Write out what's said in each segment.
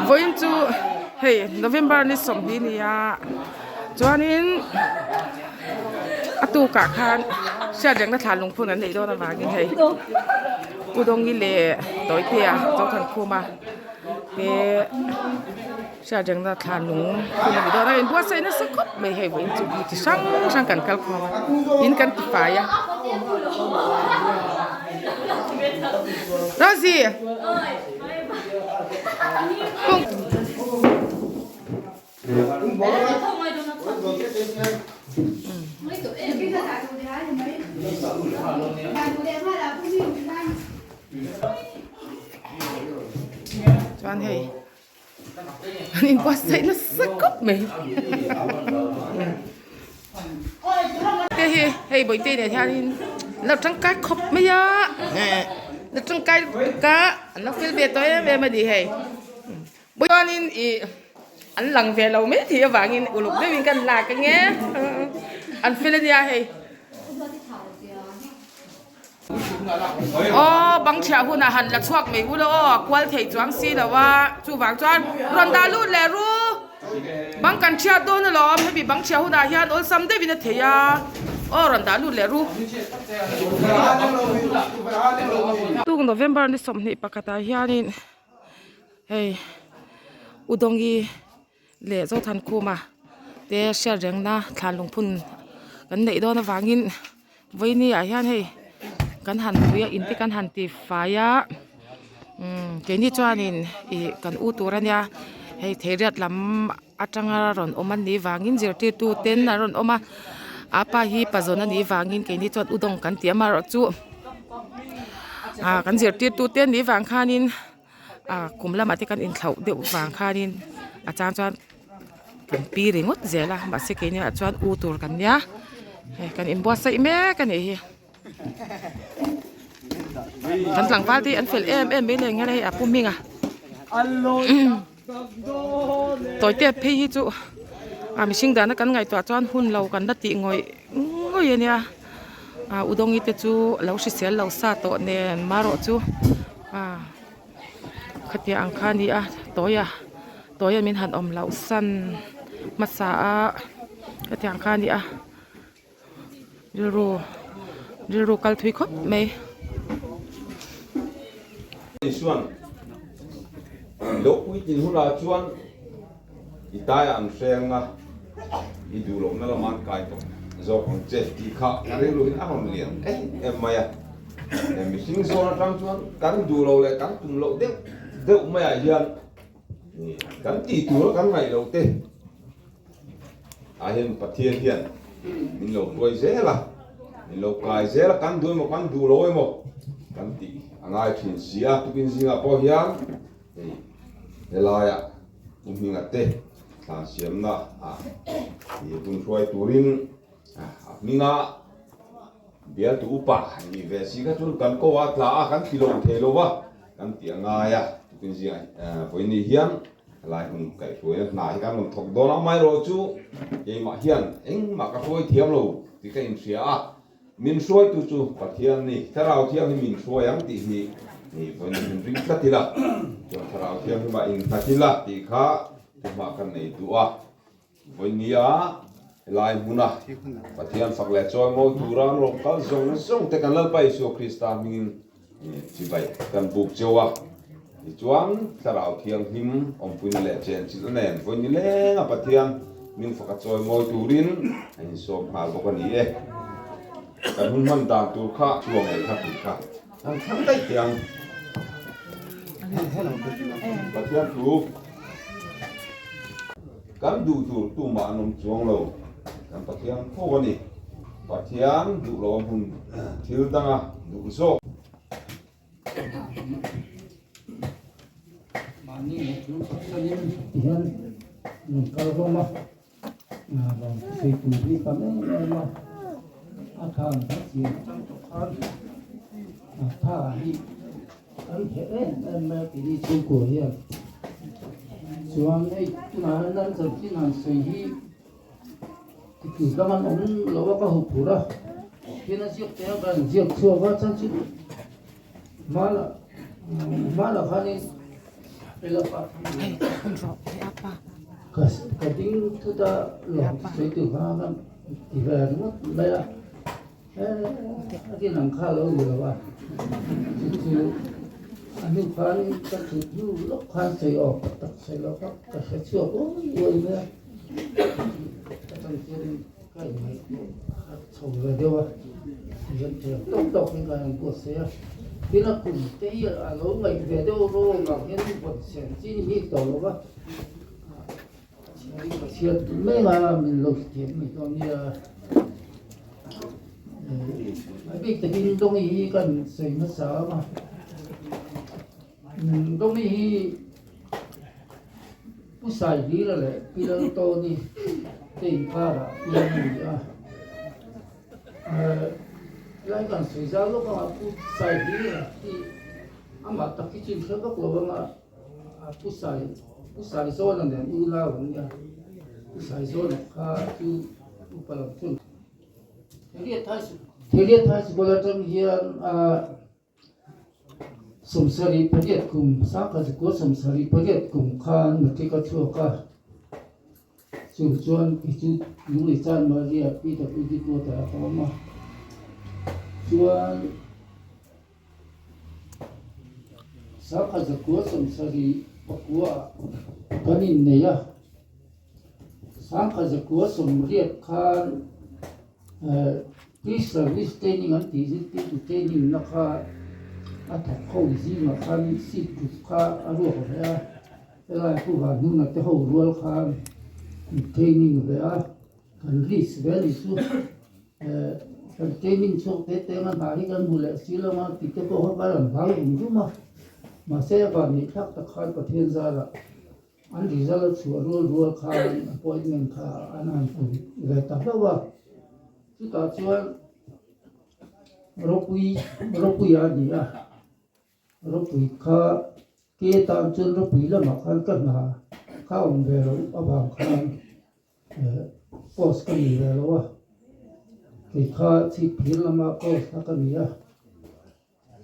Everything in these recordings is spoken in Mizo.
Vawiin chu hei November ni sawmhnih a ni a chuanin a tukah khan hriatrengna thla lungphun an neih dawn avangin hei U Dawngi leh Tawitea Zothankhuma te hriatrengna thla lungphun a ni dawn a inbuatsaih nasa khawp mai hei vawiin chu mi chi hrang hrang kan kal khawm a in kan ti fai a Rosie. Chuan hei an inbuatsaih nasa khawp mai te hi hei bawihte nen hianin an lo tangkai khawp mai a la tangkai lutuk a an lo fel ve tawh em em a ni hei. Chuanin ih an lang ve lo mai thei avangin uluk deuhin kan lak ang e an fel ania hei aw bang chhiah hunah han la chhuak mai ula aw a kual thei chuang si lo a chuvang chuan rawn dah lut leh ru bang kan chhiat dawn alawm hemi bang chhiah hunah hian awlsam deuhin a thei a aw rawn dah lut leh ru. Tuk November ni 21 ah hianin. Hei U Dawngi leh Zothankhuma te hriat rengna thlan lungphun kan neih dawn avangin vawiini ah hian hei kan han pui a in te kan han ti fai a umm keini chuanin ih kan u tur ania hei theiriat lam atanga rawn awm an nih vangin zirtirtu ten an rawn awm a apa hi pazawn anih vangin keini chuan u dawng kan ti a amaherawhchu ah kan zirtirtu te anih vang khanin ah kum lamah te kan inthlauh deuh vang khanin a chang chuan kan pi ringawt zel a mahse keini ah chuan u tur kan nia hei kan inbuatsaih mek anih hi. Kan tlangval te hi an fel em em mai leh nghal a hei a pu hming a tawite phei hi chu a mihring dana kan ngaihtuah chuan hun lo kan la tih ngawih ngawih a nia a u dawngi te chu a lo hrisel lo sa tawh nen marawh chu a khatiang ang kha a ni a tawi a tawi a min han awm loh san hmasa a khatiang kha a ni a. Rilru rilru kal thui khawp mai. Isuan lo puitlin hunah chuan i taiah an hreng a, i duh lohna lama an kai tawh zawk ang che tih kha ka rilru in a rawn lian em em mai a. Mihring zawn atang chuan kan duh loh leh kan tum loh deuh deuh maiah hian kan tih tura kan ngaih loh te, Ah hian Pathian hian min lo hruai zel a, min lo kai zel a, kan duh emaw kan duh lo emaw kan tih a ngai thin si a, tukin zingah pawh hian hei helaiah Pu Hminga te thlan siamna ah i hun hruai turin a hminga bialtu upa nih ve si kha chuan kan ko a tla a, kan ti lo thei lo va, kan tih a ngai a, tukin zingah vawiin hian Helai hun kaihhruaina hna hi kan rawn thawk dawn a, amaherawhchu keimah hian engmah ka hruai thiam lo tih ka inhria a, min hruaitu chu Pathian ni, Thlarau Thianghlim min hruai ang tih hi ni vawiin min ring tlat ila, chuan Thlarau Thianghlimah innghat ila tih kha thuhmah kan nei duh a. Vawinia helai hmuna Pathian fak leh chawimawi tura an rawn kal zawng zawng te kan Lalpa Isua Krista hmingin chibai kan buk cheu a. Tichuan Thlarau Thianghlim awmpuina leh chenchilhna nen vawiin lenga Pathian hming faka chawimawi turin a insawm nghal bawk a ni e. Kan hun hman dan tur kha chua ngei kha tih kha an thlang daih teh ang. Pathian thu. Kan duh tur tumah an awm chuang lo, kan Pathian tho a ni. Pathian duh lo a hmun thil danga duh zawk. Mahni leh chu chaksanin ti hian an kal hlawm a, lawm thei tur hi tam em em a, a than kha chian atang tawh khan a tha hi Kan heh em em mai a tih ni chhungkua hian chuan hei tunah hian an chanchin han sawi hi titu dang an awm lo a ka hu phur a tin a ziak te a kan ziak chhuak a chanchin hmala hmala khanin. Hei hun rawh hei apa. Ka ding thut a lawm sawi tur kha ka ti ve ringawt mai a, a tin ang kha lo ni lo a, chu chu a hnu khan ka thut hnu lawk khan sawi awk tak tak sawi lo kha ka hre chhuak uai uai mai a, ka tan chuan ka inngaihtuah khat chho ve deuh a, tihian thiam tawk tawk in ka han buatsaih a, tin a kum te hi a lo ngaih ve deuh rawng ang hian vawn sen chi ni bik tawh lo va. Chhiat mai a min lo hrethiam mai dawn nia. A bik takin Dongi hi kan sawi hmasa a, Dongi hi Pu Saihira leh Pi Laltawni te inkarah piang a ni a. Helai kan sawi zau lawk anga Pu Saihira hi amah tak hi chu inhre vak lo anga. Pu Sai Pu Saizawna nen u lau an nia, Pu Saizawna kha chu upa lo thung. Theliat High Theliat High School atang hian sawmsarih pariat kum sangkhat zikua sawmsarih pariat kum khan matric a chhuak a, chu chuan kei chu Lunglei Chan Maria PWD quarter ah ka awm a, chuan. Sangha zakua sawmsarih pakua kan innei a, sangha zakua sawmriat khan pre service training an tih zirtirtu training na kha a thawk ho zingah khan seat ruk kha a ruak ve a, helai pu Vanhnuna te ho rual khan training ve a, kan risk ve a ni chu. Kan training chhuak te te anga hna hi kan hmu leh si lo a tih te pawh kha ka rawn hlau rum rum a, mahse a van nih thlak tak khan Pathian zarah an result a chhuah rual rual khan appointment kha an han tum ve ta hlauh a, chutah chuan ropui ropui a ni a, ropui kha ke tan chuan ropui lamah khan ka hna kha awm ve loh avang khan. Post ka ni ve lo a, kei kha chhip phir lama post kha ka ni a,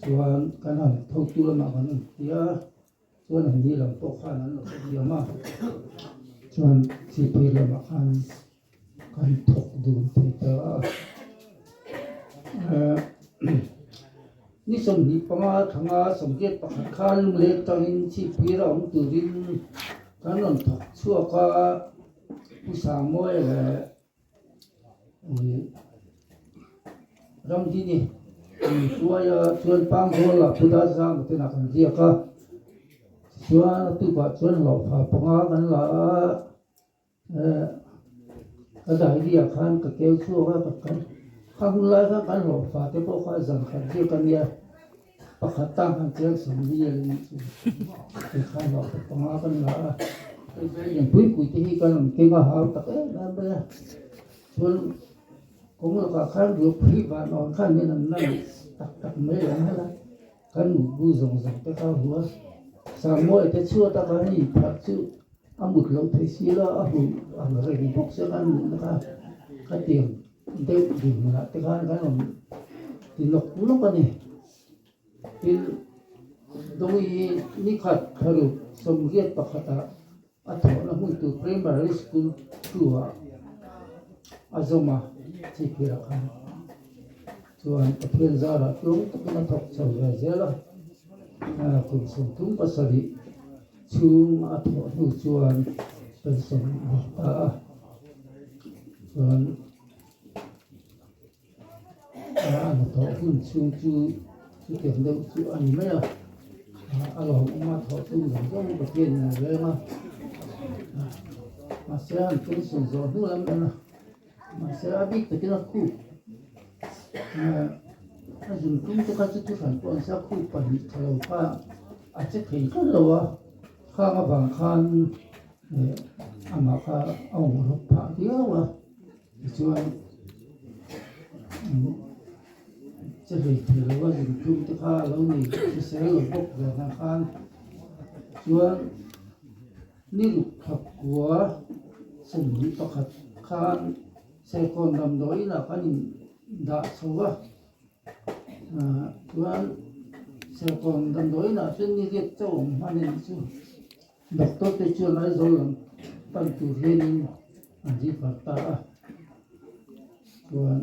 chuan kan han thotu lamah kan rawn ti a, chuan an ni lam pawh khan an lo hrethiam a, chuan chhip phir lamah khan kan thawk dun thei ta a. Ni 25 thanga 81 khan lungleng tangin chhip phir a awm turin kan rawn thawk chhuak a. Pu Sangmawia leh Ramdini an hruai a, chuan Pangzawl ah Buddha zang te nak an ziak a, tichuan a tukah chuan hlauhfa panga kan la a, ka diary ah khan ka keu chhuak a, ka kan kha hun lai khan kan hlauhfa te pawh kha zan khat ziak a nia, Pakhat tan han cheng sawm vel a nih chu tikhan hlauh panga kan la a, hei lianpui pui te hi kan rawn keng a hau tak em em mai a, chuan kawng lakah khan ruahpui van awn khan min an lan tak tak mai ang hel a, kan mutbu zawng zawng te kha hmu a, Sangmawia te chhuat a kan inpharh chu a mut loh theih si lo a hmu ang reng bawk sia kan mutna kha khatiang deuh dinhmunah te khan kan rawn ti nawk nawk a ni. Tin, Dawi nikhat tharuk 81ah a thawhna hmun tur Primary School 2-ah a zawm a, Chhipphirah khan chuan Pathian zarah tluang takin a thawk chho ve zel a, kum 37 chhung a thawh hnu chuan pension a hmu ta a, chuan a hnathawh hun chhung chu chutiang deuh chu a ni mai a, a lawmawm a thawh chhung zawng zawng Pathian in a reng a, mahse han pension zawh hnu lam en a, mahse a bik takin a khup a zun tum te kha chu thuhran pawh an sa khup pahnih tha lo kha a che thei tlat lo a, khang avang khan amah kha a awm rawp phah viau a. Tichuan che hlei thei lo a zin tum te kha a lo ni hrisel lo bawk ve ang khan chuan ni ruk thla kua 21 khan Serkawn damdawi inah kan in dah chho a chuan Serkawn damdawi inah chuan ni riat chauh awm hman a nih chu. Doctor te chuan Aizawl lam pan tur hianin an zikar ta a, chuan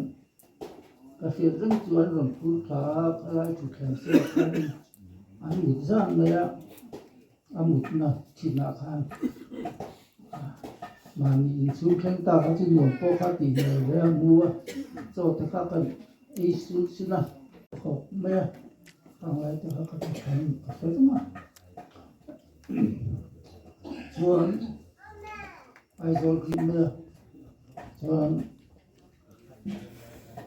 ka hriat reng chu an rawn phur thla a, khalai thutthleng sirah khanin an mut zan mai a, a mutna thinah khan mahni inchhung thleng ta kha chu nuam pawh kha tih hmel ve a mu a, chaw te kha kan ei sul sin a, khawp mai a, pangngai te kha ka ti than ka hre reng a. Chuan Aizawl khi mai a chuan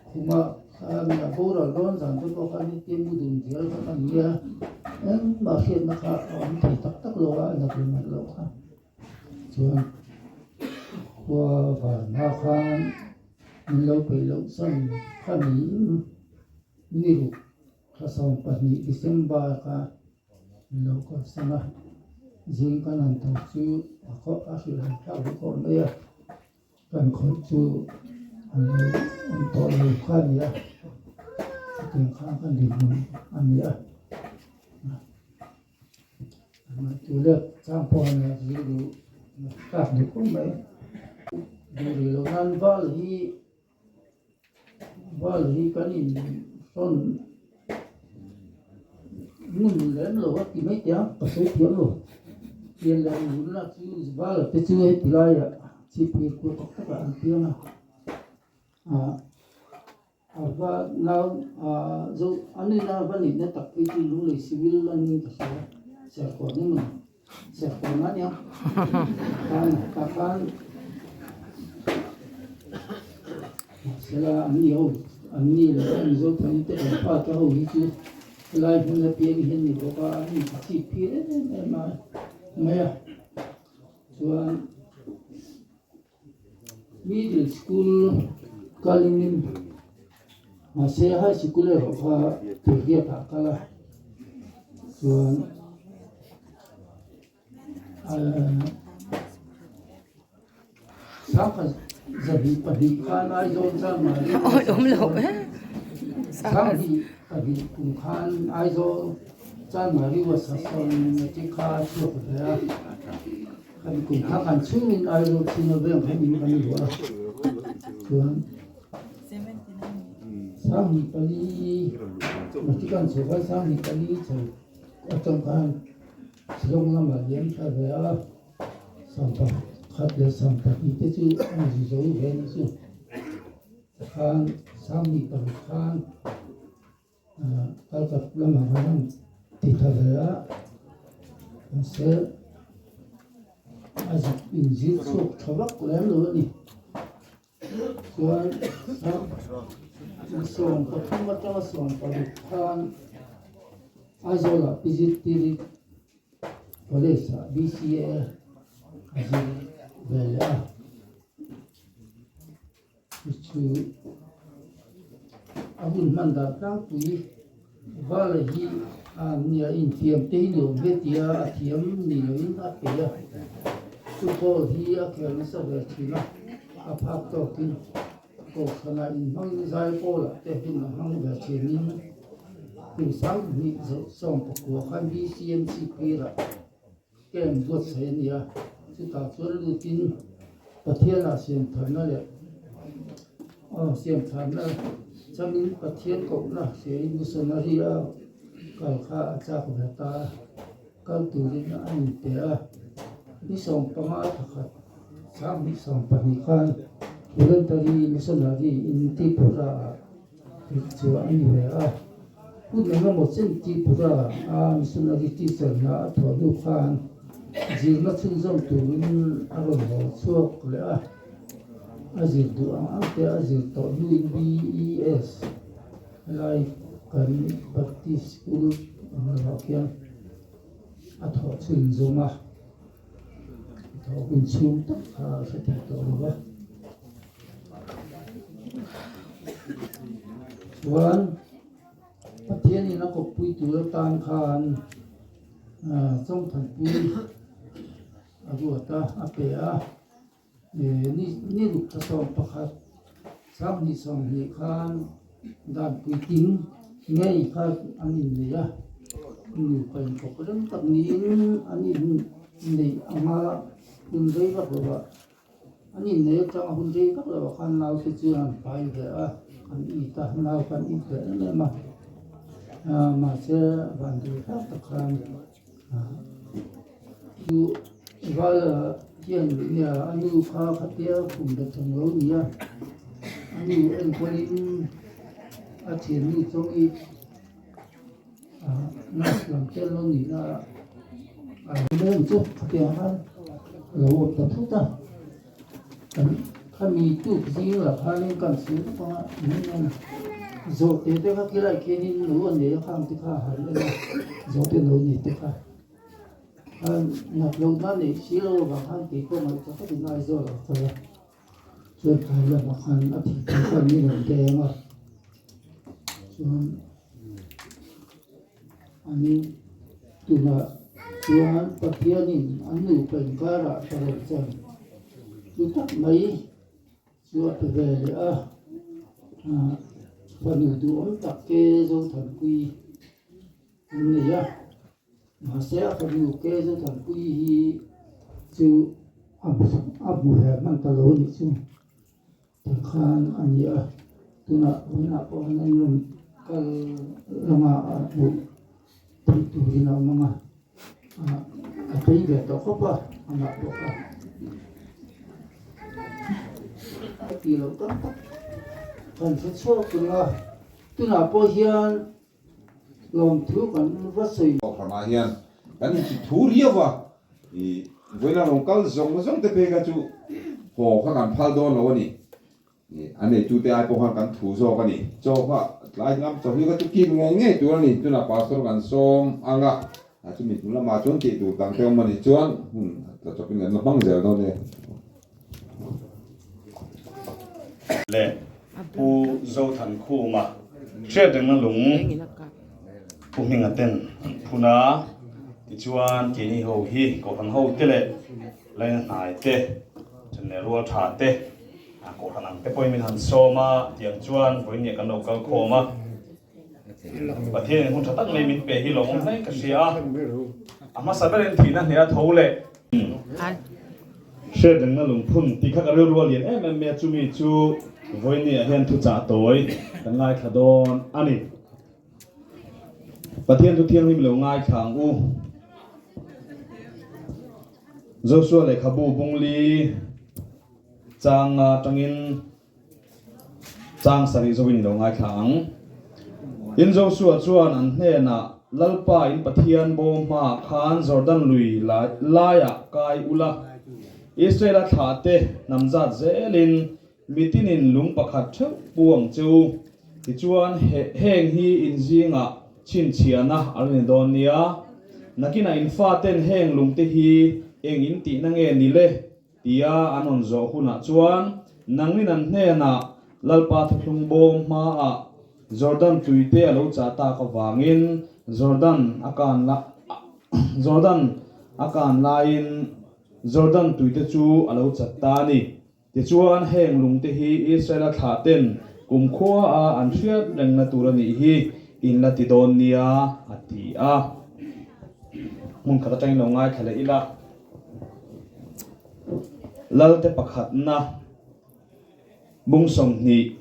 khuma khan a boral dawn zan te pawh khan heti mu dun zel kha kan nia engmah hriatna kha a awm thei tak tak lo a a nat leh nat loh kha chuan khua van hma khan min lo peih loh chhan kha niin ni ruk thla 12 December kha. Min lo kalsan a, zing kan han tho chu a khaw a hrilh han thlak duh khawp mai a, kan khawih chu an lo awm tawh lo kha a ni a, chutiang khan kan dinhmun a ni a, ngaihtuah leh chang pawh a nia zir duh thlak duh khawp mai, duh rih loh nan val hi. Val hi kan in hrawn ngun lem lo a ti mai teh a, ka sawi thiam lo. Pian leh ngunna chu val te chu heti laiah chhipphir kual tak takah an piang a, ah a va nau ah zo a nena va nihna tak phei chu Lunglei civil a ni ka hria Serkawn emaw ni. Serkawn a nia khan tah khan mahsela an ni ho an ni leh a Mizo thani te kan pa te ho hi chu helai hmun apiang hi an ni bawk a an inchip phir em em a mai a chuan. Middle school kalin mahse high sikul erawh kha Thirriat ah kal a chuan sangkhat 202 khan Aizawl Chanmari 202 kum khan Aizawl Chanmari Wasasawn te kha a chhuak ve a. Kan kum kha kan chhungin Aizawl chhunga veng kha min kan luah a, chuan 24 mati kan chho khan 24 chho atang khan Shillong lamah liam thla ve a, 11 leh 12 te chu a ni zo ve ni chu, tikhan 26 khan Kalkhat lamah khan an ti tha ve a, mahse a zuk inzir chhuak tha vak lem lo a ni. Chuan 13 atanga 16 khan Aizawlah Pizitiri College-ah BCA a zir ve leh a. Chu a hun hman dan tlangpui Vala hi a nia inthiam te hi nuam hle tia a thiam ni loin a peih a, football hi a khel nasa ve thin a, a phak tawkin kohhranah inhmangin Zaipawlah te hun a hmang ve thinin kum 2019 khan BCMC pirah Camp buatsaih a ni a, chutah chuan lutin Pathianah siamtharna leh aw siamtharna changin Pathian kohna hriain missionary a kal kha a chak ve ta a, kal turin a inpe a. Ni 15 thakhat 2020 khan voluntary missionary in Tripura ah rik chhuah a ni ve a. Hun eng emaw chen Tripura a missionary teacher hna a thawh hnu khan zirna chhunzawm turin a rawn haw chhuak leh a, a zir duh ang ang te a zir tawh hnuin BES helai kan Baptist School ang erawh khian a thawh chhunzawm a, a thawh hun chhung tak kha a hre thei tawh lo va. Chuan Pathianin a kawppui tur atan khan Chawngthanpui a ruat a, a pe a. Ni ruk thla 11, 2020 khan Danpui ting ngei kha an innei a, nupa inkawp reng tak niin an in. Neih anga hun rei vak lo ah an innei atanga hun rei vak lo ah khan nau te chuan an pai ve a, an it a, nau kha an it ve em em a, mahse van duh hlak tak khan chu val hian nia a nu kha khatia kum bet ang lo ni a, a nu enkawlin a thiannu chawngin. Nurse lam te an lo nih na a rilrem chu khatiang khan a lo awm ta thut a, kan khami tuk zing lah khanin kan chhung vek ang a min en zawhte te kha khilai khianin lo a nei a khang te kha a han en a zawhte lo nei te kha khan nat loh na neih si lo avang khan keipawh ngaihtuah takin Aizawl ah kal a chuan tlai lamah khan a thih tur khan min rawn deng a chuan. An tunah chuan Pathianin an nupa inkarah ka rawn chan chu tak mai chu a pe ve leh a, fanu duhawm tak ke Zothanpui an nei a, mahse a fanu ke Zothanpui hi chu a hmu ve hman ta lo a nih chu. Tikhan a ni a, tunah vawiinah pawh hian an rawn kal lama a hmuh theih turin a awm ang a, a phei ve tawh khawp a, amah pawh kha a tih loh tam tak kan hre chhuak reng a, tunah pawh hian lawmthu kan va sawi. Kohhranah hian kan inti thu riau a, I vawiina rawn kal zawng zawng te phei kha chu haw kha kan phal dawn lo a ni. I a neitute ai pawh khan kan thu zawk a ni. Chaw kha tlai lam chaw hi kha chu kim ngei ngei tur a ni. Tunah pastor kan sawm ang a, a chumi hnu lamah chuan tih tur dang te awm a nih chuan hun tla chawpin kan la hmang zel dawn e. Le Pu Zothankhuma hriatrengna lung Pu Hminga ten an phun a, tichuan keini ho hi Kohhran ho te leh Laina hnai te, Chen leh Rual tha te, Kohhran ang te pawhin min han sawm a, tiang chuan vawiin kan lo kal khawm a. Pathianin hun tha tak mai min pe hi lawmawm hle ka hria a, a hmasa berin thihna hneh a tho leh. Hriatrengna lungphun tih kha ka rilru a lian em em mai a, chumi chu vawinia hian thuchah tawi kan ngaithla dawn a ni. Pathian thu thianghlim lo ngaithla ang u. Joshua lehkhabu bungli changa tangin. Chang sarih zawin i lo ngaithla ang. Tin, Joshua chuan an hnenah, Lalpa in Pathian bawm hmaah khan Jordan lui laiah kai ula, Israela thlahte hnam zat zelin mitinin lung pakhat theuh pu ang che u. Tichuan, heng hi in zingah chhinchhiahna a la ni dawn nia. Nakinah in faten heng lungte hi eng in tihna nge ni le? Tia an rawn zawh hunah chuan nangin an hnenah Lalpa thuthlung bawm hmaah Jordan tuite a lo chah tak avangin Jordan a kan Jordan a kan laiin Jordan tuite chu a lo chat ta a ni. Tichuan heng lungte hi Israela thlahten kumkhua a an hriat rengna tur a nih hi in la ti dawn nia a ti a. Hmun khat atangin lo ngaithla leh ila. Lalte pakhatna bung 20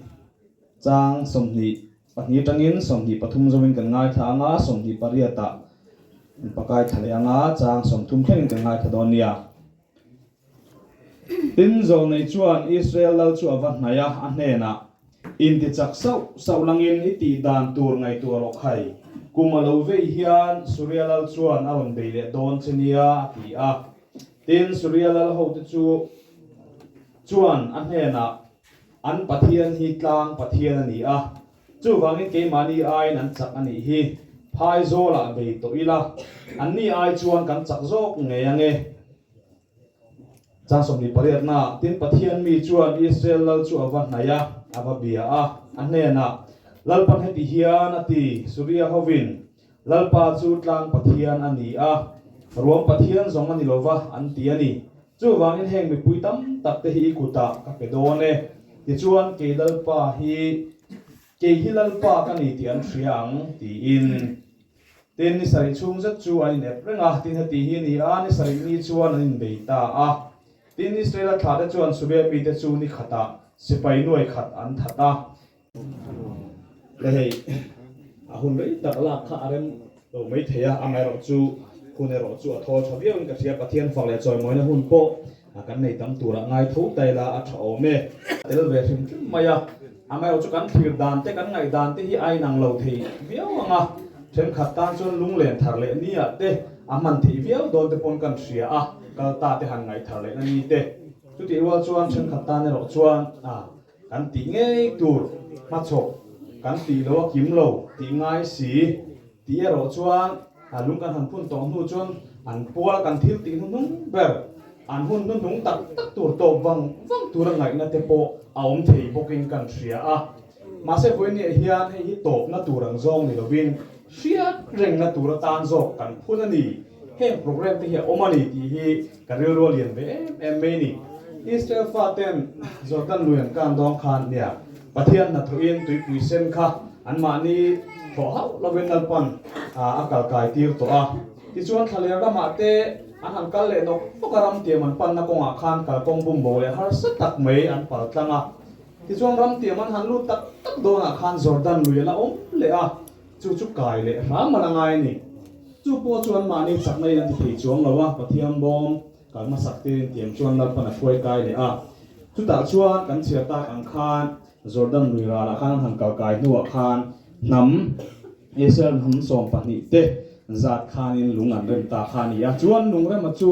chang 22 atangin 23 zawin kan ngaithla ang a, 28 ah pakai thla leh ang a, chang 30 thlengin kan ngaithla dawn nia. Tin, Zawlnei chuan Israel lal chu a va hnaih a, a hnenah, Intichak sauh sauh langin i tih dan tur ngaihtuah rawh khai. Kum a lo vei hian Suria lal chuan a rawn bei leh dawn che nia, a ti a. Tin, Suria lal hote chu chuan a hnenah, An Pathian hi tlang Pathian a ni a, chuvangin keimahni aiin an chak a nih hi. Phaizawlah bei tawh ila, anni ai chuan kan chak zawk ngei ange. Chang 28na, Tin, Pathian mi chuan Israel lal chu a va hnaih a, a va bia a, a hnenah, Lalpan heti hian a ti, Suria hovin, Lalpa chu tlang Pathian a ni a, ruam Pathian zawng a ni lo va, an ti a ni. Chuvangin heng mipui tam tak te hi i kutah ka pe dawn e. Tichuan, kei Lalpa hi, kei hi Lalpa ka ni tih an hria ang, tiin. Tin, ni sarih chhung zet chu an inep reng a, tin heti hi a ni a, ni sarih ni chuan an inbei ta a. Tin, Israela thlahte chuan Subea mite chu ni khatah sipai nuai khat an that a. Le hei, a hun rei tak lak kha a rem lo mai thei a, amaherawhchu hun erawh chu a thawl tha viauin ka hria, Pathian fak leh chawimawina hun pawh kan nei tam turah ngai tho ta ila a tha awm e. A tel ve hrim hrim mai a, amaherawhchu kan thlir dan te kan ngaih dan te hi a inang lo thei viau ang a, thenkhat tan chuan lunglen thar leh nia te a hman theih viau dawn te pawn kan hria a, kal ta te han ngaih thar leh na ni te, chutih rual chuan thenkhat tan erawh chuan a. Kan tih ngei tur hmachhawp kan tih lo a kim lo tih ngai si tih erawh chuan a lung kan han phun tawh hnu chuan an pual kan thil tih hnuhnung ber an hun hnuhnung tak tak tur tawp vang vang tura ngaihna te pawh a awm thei bawkin kan hria a. Mahse vawinia hian hei hi tawpna tur ang zawng ni lovin hriat rengna tur atan zawk kan phun a ni. Heng program te hi a awm a ni tih hi ka rilru a lian ve em em mai ni. Israel faten Jordan lui an kan dawng khan nia Pathian hnathawhin tuipui sen kha anmahni thlawh hauh lovin Lalpan a kal kai tir tawh a. Tichuan thlaler ramah te an han kal leh nawk nawk a, ramtiam an panna kawngah khan kalkawng bumbo leh harsa tak mai an pal tlang a. Tichuan ramtiam an han lut tak tak dawnah khan Jordan lui a la awm leh a. Chu chu kai leh hram a la ngai a ni. Chu pawh chuan mahni chakna in an ti thei chuang lo a, Pathian bawm kal hmasak tir in tiam chuan Lalpan a hruai kai leh a. Chutah chuan kan chhiar tak ang khan Jordan lui ralah khan an han kal kai hnuah khan hnam Israel hnam 12 te zat khanin lung an rem ta kha a ni a. Chuan lung rema chu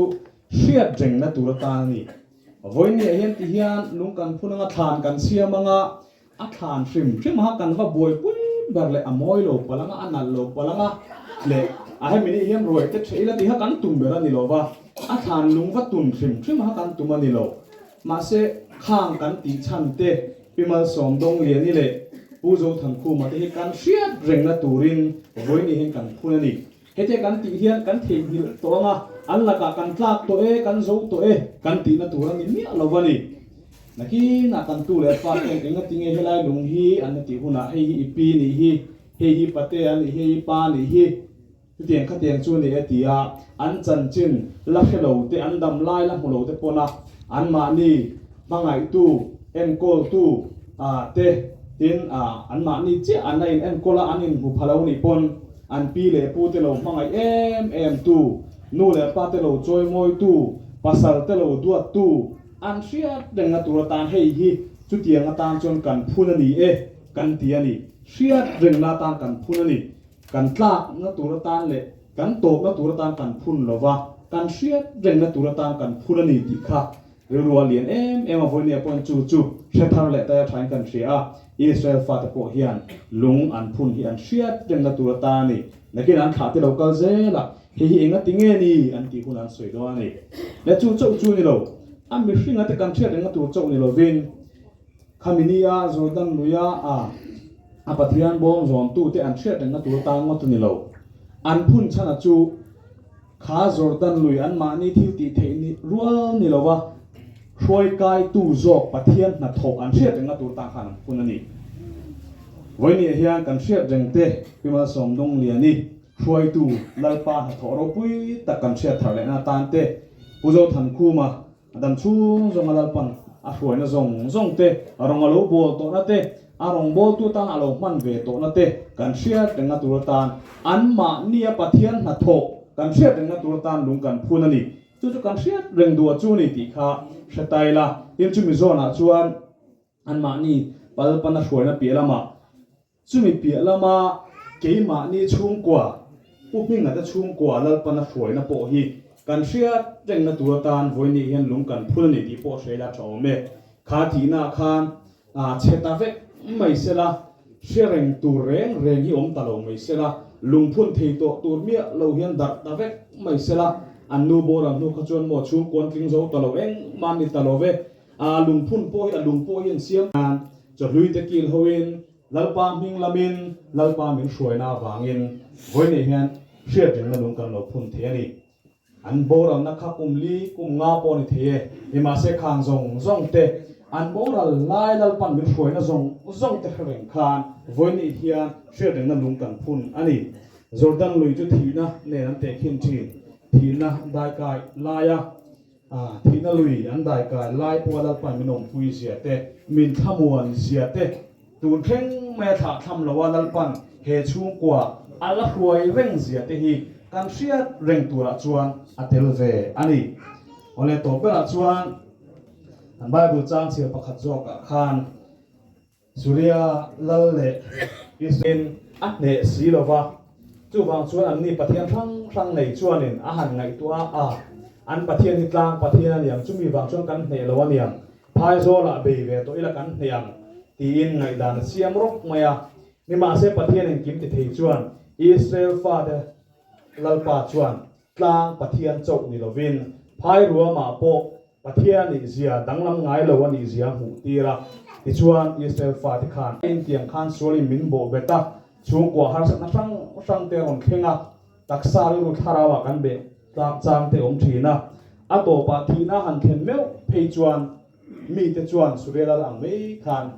hriat rengna tur atan a ni. Vawinia hian ti hian lung kan phun anga thlan kan siam anga A thlan hrim hrim a, kan va buaipui ber leh a mawi lo palh anga, a nalh lo palh anga leh a hemi nih hian ruai te theih ila tih kha kan tum ber a ni lo va, a thlan lung va tun hrim hrim a kan tum a ni lo. Mahse, khang kan tih chhan te Pi Malsawmdawngliani leh Pu Zothankhuma te hi kan hriat rengna turin vawiin hian kan phun a ni. Hetia kan tih hian kan theihnghilh tawh anga, an lakah kan tlak tawh e, kan zo tawh e kan tihna tur a ni miah lo a ni. Nakinah kan tu leh pa ten eng atinge helai lung hi an la tih hunah hei hi i pi nih hi, hei hi pate a nih hi, hei hi pa nih hi, chutiang khatiang chu a ni e tia an chanchin la hre lo te, an dam lai la hmu lo te pawna anmahni hmangaihtu, enkawltu te tin anmahni chiah an la in enkawl a, an inhmu pha lo nih pawn An pi leh pu te lo hmangaih em em tu, nu leh pa te lo chawimawi tu, pasal te lo duat tu, an hriat reng a tur atan hei hi chutiang atan chuan kan phun a ni e kan ti a ni. Hriat rengna atan kan phun a ni. Kan tlakna tur atan leh kan tawpna tur atan kan phun lo va, kan hriat rengna tur atan kan phun a ni tih kha Rilru a lian em em a, vawinia pawhin chu chu hre thar leh taia thain kan hria a, Israel fate pawh hian lung an phun hi an hriat rengna tur atan a ni. Nakin an thlah te lo kal zel a, hei hi enga ti nge ni an tih hun an sawi dawn a ni. Le chu chauh chu ni lo, a mihringa te kan hriat rengna tur chauh ni lovin, khami nia Jordan luia a a Pathian bawm zawntute an hriat rengna tur atan ngawt a ni lo. An phun chhana chu Kha Jordan lui anmahni thil tih theih ni rual ni lova hruai kaitu zawk Pathian hnathawh an hriat rengna tur tan khan an phun a ni. Vawinia hian kan hriat reng te Pi Malsawmdawngliani hruaitu Lalpa hnathawh ropui tak kan hriat thar lehna atan te Pu Zothankhuma A dam chhung zawnga Lalpan a hruaina zawng zawng te, a rawng a lo bawl tawhna te, a rawngbawltu tan a lo hman ve tawhna te kan hriat rengna tur atan anmahnia Pathian hnathawh kan hriat rengna tur atan lung kan phun a ni. Chu chu kan hriat reng duh a chu ni tih kha hre ta ila. Tin, chumi zawnah chuan anmahni Palpan a hruaina piah lamah Chumi piah lama keimahni chhungkua, Pu Hmingate chhungkua Lalpana hruaina pawh hi kan hriat rengna tur atan vawiin hian lung kan phul a ni tih pawh hre ila tha awm e. Kha thihna khan chhe ta vek mai sela, hre reng tur reng reng hi awm ta lo mai sela, lungphun thei tawh tur miah lo hian darh ta vek mai sela, an nu boral hnu kha chuan maw chhungkuan tling zo ta lo engmah ni ta lo ve. A lungphun pawh hi a lung pawh hi an siam. Chawhlui te kil hoin Lalpa hming lamin Lalpa min hruaina avangin vawiinah hian hriat rengna lung kan lo phun thei a ni. An boralna kha kum li kum nga pawh a ni thei e. Nimahse khang zawng zawng te, an boral lai Lalpan min hruaina zawng zawng te hre reng khan vawiinah hian hriat rengna lung kan phun a ni. Jordan lui chu thihna nen an tehkhin thin. Thihna daikai laia thihna lui an daikai lai pawha Lalpain min awmpui zia te, min thlamuan zia te, tun thleng maia thlah thlam loa Lalpan he chhungkua a la hruai reng zia te hi kan hriat reng turah chuan a tel ve a ni. Awle tawp berah chuan an Bible chang chhiar pakhat zawkah khan Suria lal leh Israel a hneh si lo va, chuvang chuan anni Pathian hrang hrang nei chuanin a han ngaihtuah a, an Pathian hi tlang Pathian a niang, chumi vang chuan kan hneh lo a niang, phaizawlah bei ve tawh ila kan hneh ang tiin ngaihdan a siam rawk mai a. Nimahse Pathian engkim ti thei chuan Israel fate Lalpa chuan tlang Pathian chauh ni lovin phai ruamah pawh Pathian nih zia danglam ngai lo a nih zia a hmuh tir a. Tichuan, Israel fate khan intiang khan sualin min bawh bet a, chhungkua harsatna hrang hrang te a rawn thleng a, taksa rilru thlarauah kan beh tlak chang te awm thin a. A tawpah thihna han thlen meuh phei chuan mite chuan Suria lal ang mai khan,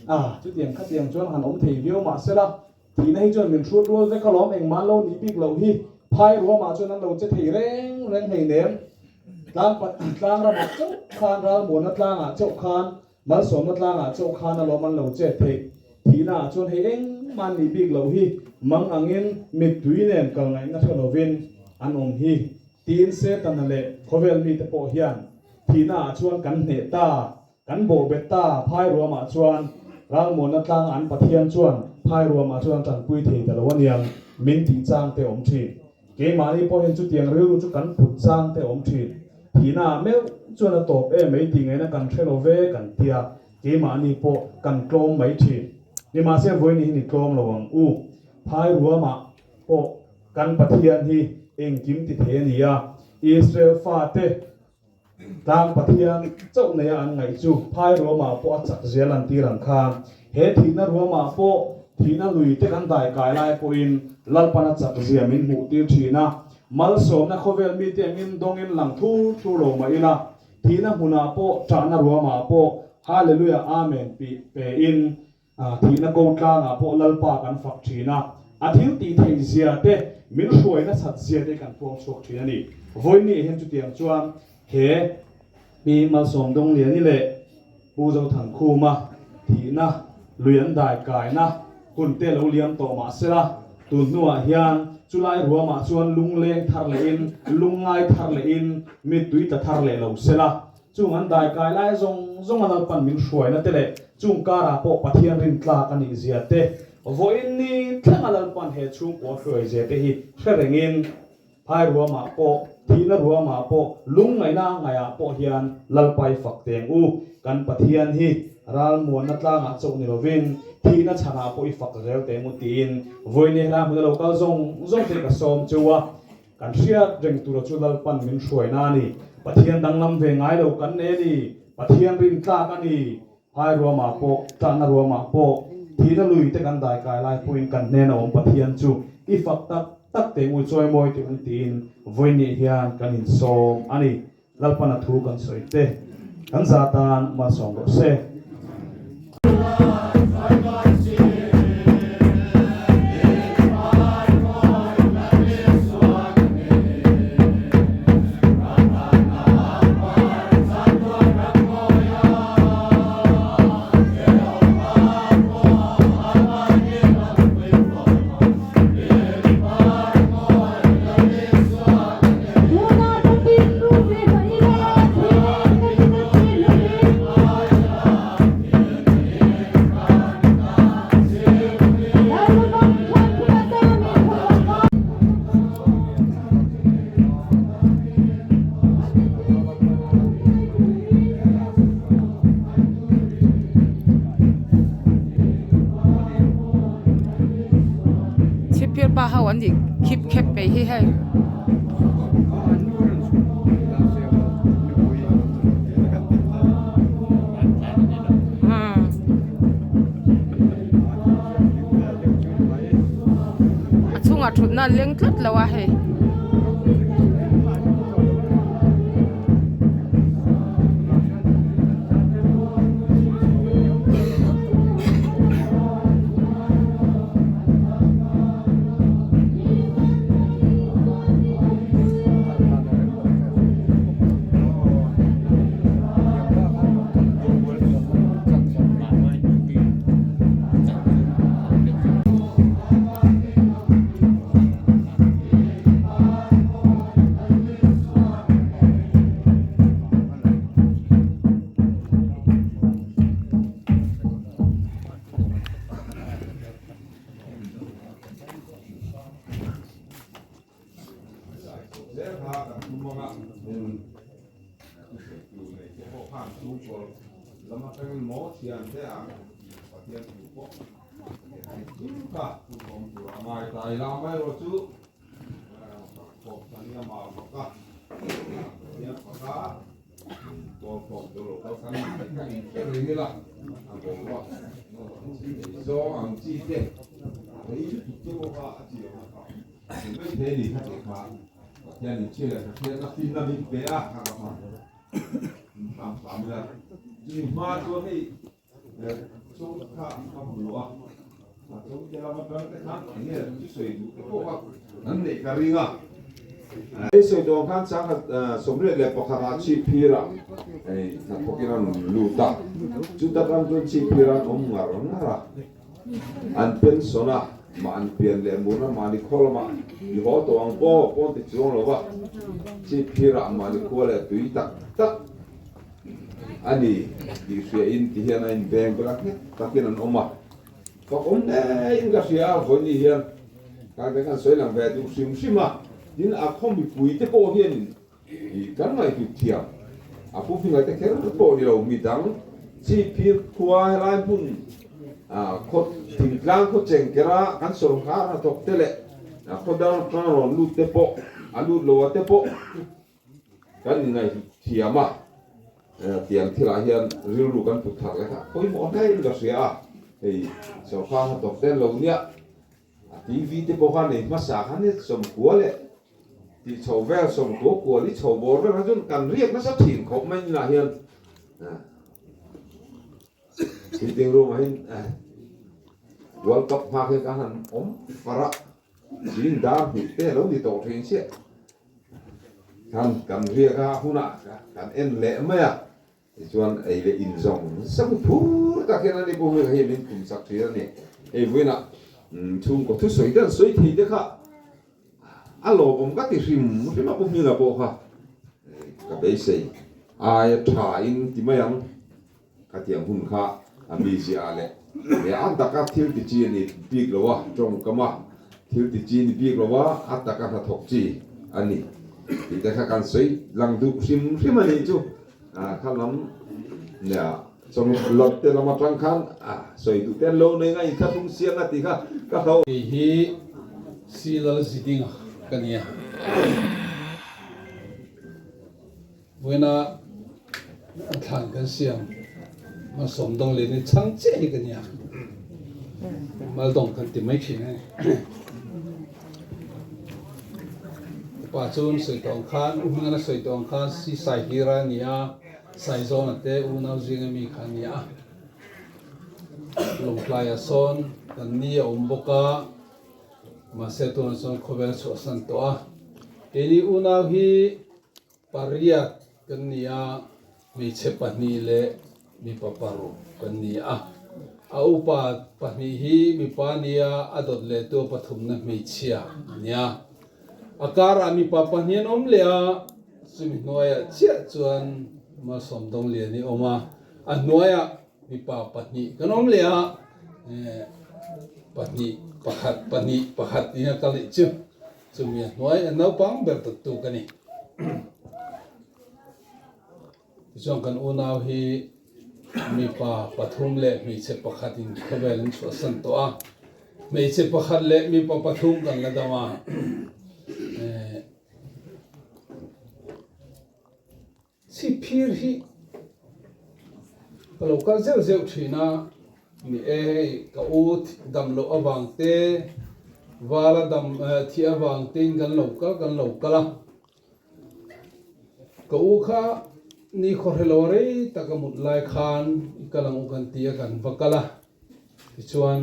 Ah, chutiang khatiang chuan han awm thei viau mahsela, Thihna hi chuan min hrut rual vek alawm, engmah an lo nih bik loh hi. Phai ruamah chuan an lo che thei reng reng hleinem. Tlang tlang ramah chauh khan, ralmuanna tlangah chauh khan, malsawmna tlangah chauh khan alawm an lo chet theih. Thihnaah chuan hei engmah an nih bik loh hi, mang angin mittui nen kal ngaihna hre lovin an awm hi. Tiin Setana leh khawvel mite pawh hian thihnaah chuan kan hneh ta. Kan bawhbet ta phai ruamah chuan ralmuanna tlanga an Pathian chuan phai ruamah chuan an tanpui thei ta lo aniang min tih chang te awm thin. Keimahni pawhin chutiang rilru chu kan put chang te awm thin. Thihnaah meuh chuan a tawp em mai tih ngaihna kan hre lo ve kan tia keimahni pawh kan tlawm mai thin. Nimahse vawiin hi ni tlawm lo ang u. Phai ruamah pawh kan Pathian hi engkim ti thei a ni a, Israel fate Tlang Pathian chauh neia an ngaih chu phai ruamah pawh a chak zel an tir ang kha. He thihna ruamah pawh thihna lui te kan dai kai lai pawhin Lalpan a chak zia min hmuh tir thin a. Malsawmna khawvel mite angin dawngin lang thur thur lo mah ila, thihna hmunah pawh ṭahna ruamah pawh Hallelujah Amen tih pein Thihna ko tlangah pawh Lalpa kan fak thin a, a thil tih theih zia te, min hruai nasat zia te kan puang chhuak thin a ni. Vawiinni hian chutiang chuan he Pi Malsawm Dawngliani leh Pu Zothankhuma thihna lui an dai kaina hun te lo liam tawh mah sela, tun hnuah hian chulai ruamah chuan lungleng thar lehin, lungngai thar lehin, mittui tla thar leh lo sela. Chung an dai kai lai zawng zawng a Lalpan min hruaina te leh chung karah pawh Pathian rin tlak a nih zia te, vawiin ni thlenga Lalpan he chhungkua hruai zia te hi hre rengin phai ruamah pawh, thihna ruamah pawh, lungngaihna ngaihah pawh hian Lalpai fak teng u. Kan Pathian hi ralmuanna tlangah chauh ni lovin thihna chhanah pawh i fak zel teng u tiin vawiin ni helai hmuna lo kal zawng zawng te ka sawm cheu a. Kan hriat reng tura chu Lalpan min hruaina a ni. Pathian danglam ve ngai lo kan nei a ni. Pathian rin tlak a ni. Phai ruamah pawh, tlahna ruamah pawh, thihna lui te kan dai kai lai pawhin kan hnena awm Pathian chu i fak tak tak teh ngui chawi mawi teh un tiin vawinih hian kan insawm a ni. Lalpan a thu kan sawi te kan za tan malsawm rawh se. Chhipphir pa ho an nih khip khep mai hi hei. A chhungah thutna an leng tlat lo a hei. an chhungkaw lam atangin maw thian te ang Pathian thu pawh engkim kha thu awm tur a ngai ta ila amaherawhchu Kawp kan i amah bawk a, Pathian faka kawl khawm tur lo kal kan ni tih kha inhre reng ila, a boruak ei zawng ang chi te, rei lutuk te pawh kha a chi lohna kha ni mai thei a ni kha tih kha Pathian inchhir leh Pathianna finna min pe a kha ka hman hram hram ila, chumi hma chuan hei Chung kha ka hmu a, a chung te lam atang te khan eng nge chu sawi duh te pawh kha an neih ka ring a. Hei sawi dawn khan sangkhat 21 ah chhip phir ah hei hnathawk in a rawn lut a, chuta tang chuan chhip phir an awm ngar ngar a, an pension a, mah an pian leh murna mahni khaw lamah i haw tawh ang pawh pawn ti chuang lo va, chhip phir ah mahni khua leh tui tak tak. A ni tih hria in ti hian a inveng ber a, nghet takin an awm a, fak awm hle in ka hria a, vawiin hian kan te kan sawi lang ve duh hrim hrim a, tin a khaw mipui te pawh hianin ih kan ngaihhlut thiam, a pu hminga te kher pawh ni lo midang chhipphir khua helai hmun ah khaw thingtlang khaw cheng kera kan sawrkar hnathawk te leh khaw dang atanga rawn lut te pawh a lut lo a te pawh. Kan inngaihhlut thiam a, tiang thilah hian rilru kan put thar leh kha pawimawh hle in ka hria a, hei sawrkar hnathawk te an lo nia, a TV te pawh kha nei hmasa kha ni 90 leh tih chho vel 90 kual i chho bawr vel kha chuan kan riak nasa thin khawp mai inah hian sitting room ah hian World Cup nghak hian kan han awm far a, zing dar hnih te a lo ni tawh thin chiah. Khan kan riak a hunah kan en leh mai a, tichuan ei leh in zawng zawng phur tak hian ani pawh hei min khum chak thin a ni. Hei vawiinah chhungkaw thusawi te an sawi thei te kha a lawmawm ka ti hrim hrim a pu Hminga pawh kha ka beisei aia tha in ti mai ang. Khatiang hun kha a mizia leh leh a taka thil ti chi a ni bik lo a, tawngkam a thil ti chi a ni bik lo a, a taka hnathawk chi a ni tih te kha kan sawi lang duh hrim hrim a nih chu. Kha lam chawng lot te lam atang khan sawi duh te an lo nei nga inthlahrung siang a tih kha ka hlo. Kei hi Silal Zidinga ka nia. Vawiina an thlan kan siam malsawm dawng leh ni chhang chiah hi ka nia. Maldawng kan ti mai thin a ni. Upa chuan sawi tawh ang khan, U Hmingana sawi tawh ang khan si Saihira a ni a, Saizawna te unau zinga mi kha a ni a. Lawngtlaiah sawn kan ni a awm bawk a, mahse tunah chuan khawvel a chhuahsan tawh a. Keini unau hi Pariat kan ni a, hmeichhe pahnih leh mipa paruk kan ni a. A upa pahnih hi mipa nia, a dawt lehtu a pathumna hmeichhia a nia. A karah mipa pahnih an awm leh a, chumi hnuaiah chiah chuan Malsawm Dawnglian i awm a, a hnuaiah mipa pahnih kan awm leh a, pahnih pakhat pahnih pakhat nia ka leh chu. Chumi a hnuai a naupang ber tawttu ka ni. Tichuan kan unau hi mipa pathum leh hmeichhe pakhat in khawvel an chhuahsan tawh a. Hmeichhe pakhat leh mipa pathum kan la dam a. Chhipphir hi ka lo kal zeuh zeuh thin a, ni e hei ka u dam loh avang te, vala dam thih avang tein kan lo kal kan lo kal a, ka u kha ni khawhrelo rei tak a mut lai khan i kal ang u kan ti a kan va kal a, tichuan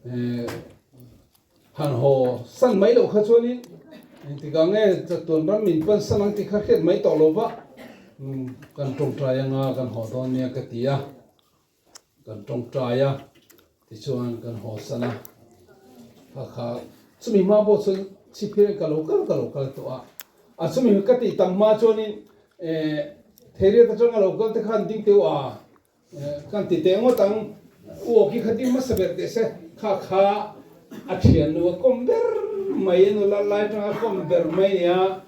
eh. Han haw san mai loh kha chuanin engtikah nge chatuan ram min pan san ang tih kha hriat mai tawh lo va, kan tawngtai anga kan haw dawn nia ka ti a, kan tawngtai a tichuan kan haw san a, kha kha chumi hma pawh chuan chhipphir ka lo kal ka lo kal tawh a, a chumi ka tih tam hma chuanin Theiriat atanga lo kal te khan ding teuh a. Kan ti teh ngawt ang, u awki kha ding hmasa ber teh se, kha kha a thiannu a kawm ber mai a nula lai tanga kawm ber mai nia,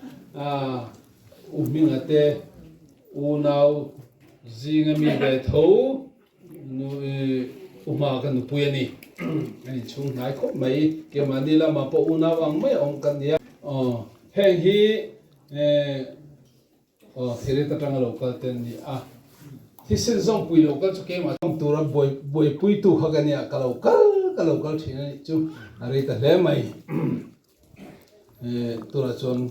u Hminga te. Unau zinga mi ve tho nu i u hma ka nupui a ni. A inchhung hnai khawp mai. Keimahni lamah pawh unau ang mai a awm kan nia. Aw heng hi aw Theiret atanga lo kal te an ni a. Thisen zawngpui lo kal chu keimah zawng tura buai buaipuitu kha ka nia ka lo kal ka lo kal thin a nih chu a rei ta hle mai. Tunah chuan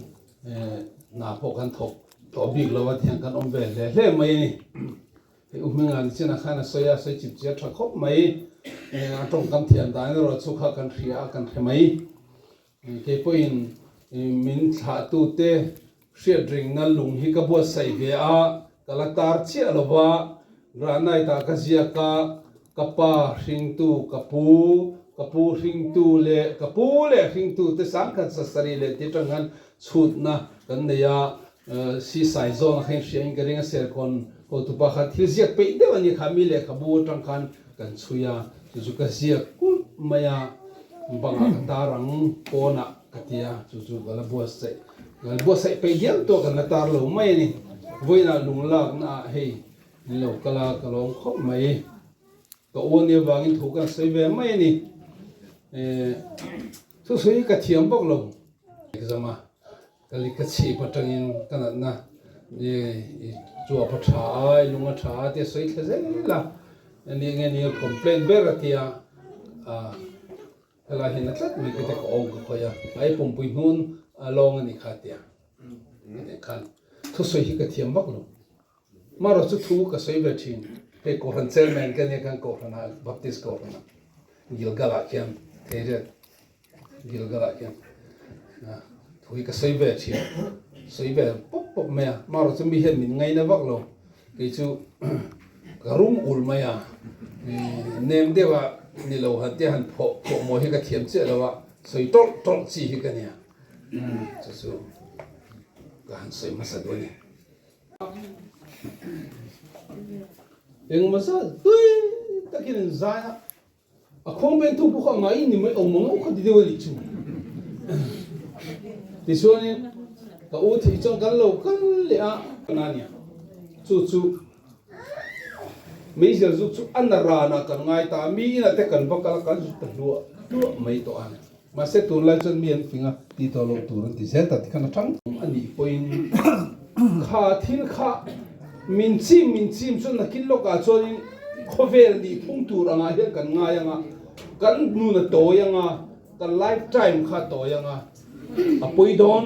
hna pawh kan thawk tawh bik lo a tiang kan awm ve hle hle mai a ni. Hei U Hminga ni chinah khan a sawi a, sawi chip chiah tha khawp mai. A tawngkam thiam dan erawh chu kha kan hria a, kan hre mai. Kei pawhin min thlahtute hriat ringna lung hi ka buatsaih ve a, ka la tar chiah lo va, granite ah ka ziak a, ka pa hringtu ka pu, ka pu hringtu leh ka pu leh hringtu te sangkhat sasarih leh ti atang khan chhutna kan nei a, Sisai zawn a kha inhria in ka ring a, Serkawn hotupa khan thil ziak peih deuh a ni kha, mi lehkhabu atang khan kan chhui a, chu chu ka ziak kulh mai a, bangah ka tar ang pawnah ka ti a, chu chu ka la buatsaih. Kan buatsaih peih diam tawh kan la tar lo mai a ni. Vawiinah lung lakna ah hei min lo kal a, ka lawm khawp mai. Ka u ania vangin thu kan sawi ve mai a ni. Eh, thusawi hi ka thiam bawk lo. Exam a, ka li ka chhip atangin ka natna i chuap a tha a, i lung a tha a tia sawi thla zel a. Ni nge ni complaint ber a tia, ah. Helai hian a tlat mai ka ti ka awm ka khawi a, ai pumpui hnun a lawng a nih kha tia ka tih khan thusawi hi ka thiam vak lo. Marawh chu thu ka sawi ve thin, hei Kohhran chairman ka nia khan Kohhran ah Baptist Kohhran ah Gilgal ah khian Theiret Gilgal ah khian thu hi ka sawi ve thin, sawi ve pawp pawp mai a, marawh chu mi hian min ngaina vak lo, Kei chu ka rum ul mai a, nem deuh a ni lo han tia han phawh phawh mawi hi ka thiam chiah lo a, sawi tawlh tawlh chi hi ka nia, chu chu ka han sawi hmasa duh a ni. Engemaw zat tui takin an zai a. A khawng veng tu pawh kha a ngai ni mai awm ang kha ti deuh a nih chu. Tichuanin ka u thih chuan kan lo kal leh a. Na nia chu chu meizial zuk chu a na ran ah kan ngai ta a, mi inah te kan va kal a kan zut ta hluah hluah mai tawh a. Mahse tunlai chuan mi an fing a, tih tawh loh tur an ti zel ta tikhan a thang a nih pawhin kha thil kha min chim min chim chuan nakin lawkah chuanin khawvel nih phung tur angah hian kan ngai ang a, kan nun a tawi ang a, kan life time kha a tawi ang a, a pawi dawn.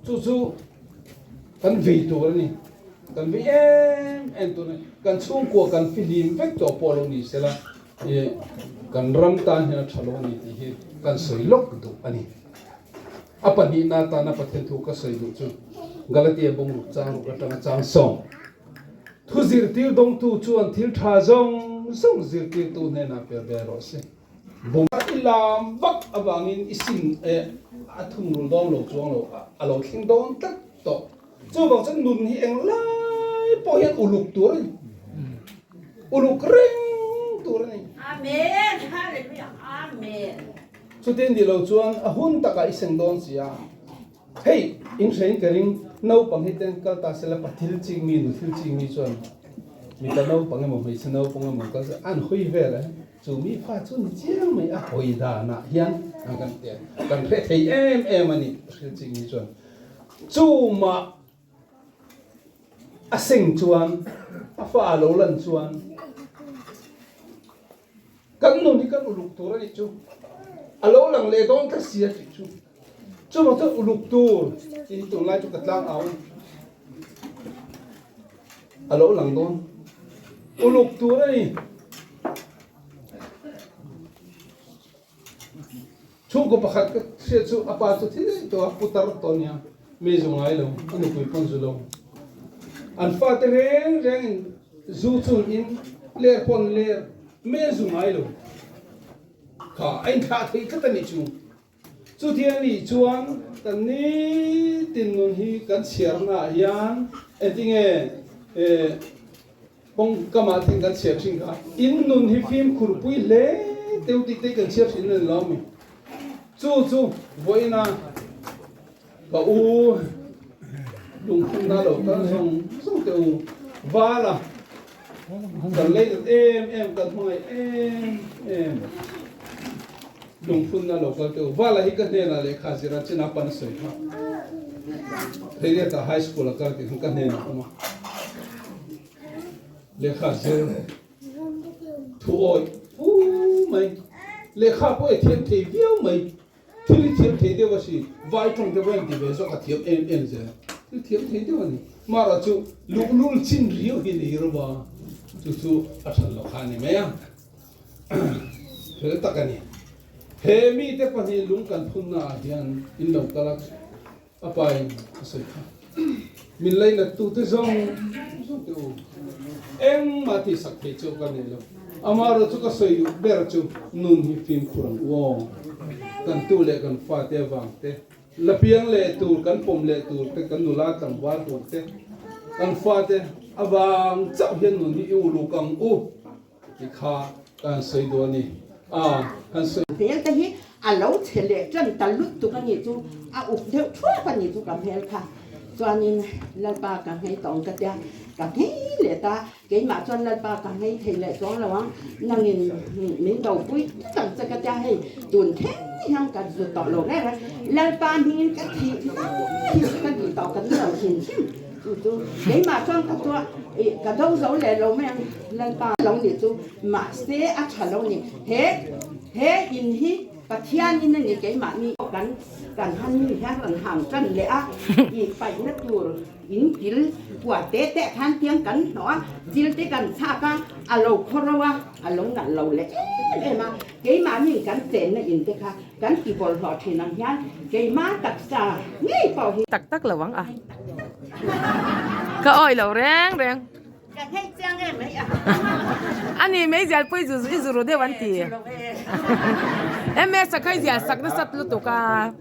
Chu chu kan vei tur a ni, kan vei em em tur a ni. Kan chhungkua kan fihlim vek tawh pawh lo ni sela. I kan ram tan hian a tha lo a ni tih hi kan sawi lawk duh a ni. A pahnihna atana Pathian thu ka sawi duh chu Galatia bungruk chang ruk atanga chang sawm. Thu zirtir dawngtu chuan thil tha zawng zawng zirtirtu hnenah pe ve rawh se. Bum i lam vak avangin i sim e a thungrul dawn lo chuang lo a lo thleng dawn tlat tawh. Chuvang chuan nun hi englai pawh hian uluk tur a ni. Uluk reng tur a ni. Amen. Hallelujah. Amen. Chutin ni lo chuan a hun takah i seng dawn si a. Hei, in hrein ka ring, naupang hi ten kal ta sela pathil ching mi, nu thil ching mi chuan mipa naupang emaw hmeichhe naupang emaw kal se an hawi vel a. Chu mi fa chu ni chiang mai a hawi danah hian an kan ti a. Kan hre thei em em a ni, thil ching mi chuan. Chumah a seng chuan a fa a lo lan chuan kan nun hi kan uluk tur a nih chu a lo lang leh dawn tlat si a tih chu chuvang chuan uluk tur tih hi tunlai chu ka tlang au a lo lang dawn uluk tur a ni. Chhungkaw pakhat ka hriat chu a pa chu thil daih tawh a, putar tawh a nia, mi zu ngai lo, a nupui pawn zu lo. An fate reng rengin zu chun in ler pawn ler me zu ngai lo kha a inthlah theih tlat a nih chu. Chuti a nih chuan kan nitin nun hi kan chhiarna ah hian engtinge eh Kawng kamah thing kan chhiar thin kha in nun hi fimkhur pui hle teu tih te kan chhiar thin a ni lo mi? Chu chu vawiina ka u. Lungphunna lo kal zawng zawng teh u. Vala kan lei em em kan hmangaih em em lungphunna lo kal teh u. Vala hi ka hnenah lehkha zir a chin a pan a sawi kha. Theiriata High School a kal tih khan ka hnenah a awm a. Lehkha zir thu awih fu mai. Lehkha pawh i thiam thei viau mai. Thil i thiam thei deuh a si, vai tawng te pawh hian ti ve zawk a thiam em em zel. Thil thiam thei deuh a ni. Mara chu luhlul chin riau hi ni ro va, chu chu a that lo kha a ni mai a. Fel tak a ni. He mite pahnih lung kan phunna ah hian in lo kal a, a pa in a sawi kha. Min lainat tute zawng zawng te u, engmah tihsak thei chu ka nei lo. Amaherawh chu ka sawi duh ber chu nun hi fimkhur ang u aw. Kan tu leh kan fate avang te, la piang leh tur kan pawm leh tur te, kan nula tlangval tur te, kan fate avang chauh hian nun hi i uluk ang u. Ti kha ka han sawi duh a ni. A han sawi. Hmel te hi a lo chhe leh tan ta lutuk a nih chu, a up deuh thuap a nih chu ka hmel kha. Chuanin Lalpa ka nghei tawng ka tia, ka nghei leh ta, keimah chuan Lalpa ka nghei thei leh chuang lo ang, nangin min dopui tak ang che ka tia, hei tun thleng hian ka zu tawh lo reng a, Lalpa hmingin ka thih mai hi chu ka duh tawh ka ni lo hrim hrim. Chu chu keimah chuan ka tuah ih ka do zo leh lo mai ang Lalpa lo nih chu mahse a tha lo ni he he in hi Pathian in a ni keimah ni kan kan han mi hian rawn hang tan leh a ih paihna tur in kil kua te te khan tiang kan hnawh a chil te kan chhak a a lo khaw ro a a lo nalh lo leh em em a keimah ni kan chenna in te kha Kan ti bawlhhlawh thin ang hian keimah taksa ngei pawh hi. Tak tak lo ang a. Ka awih lo reng reng. Ka ngei chiang em mai a. A ni mai zial pui zu i zu ru deuh an ti. MS a khai zial sak nasat lutuk a.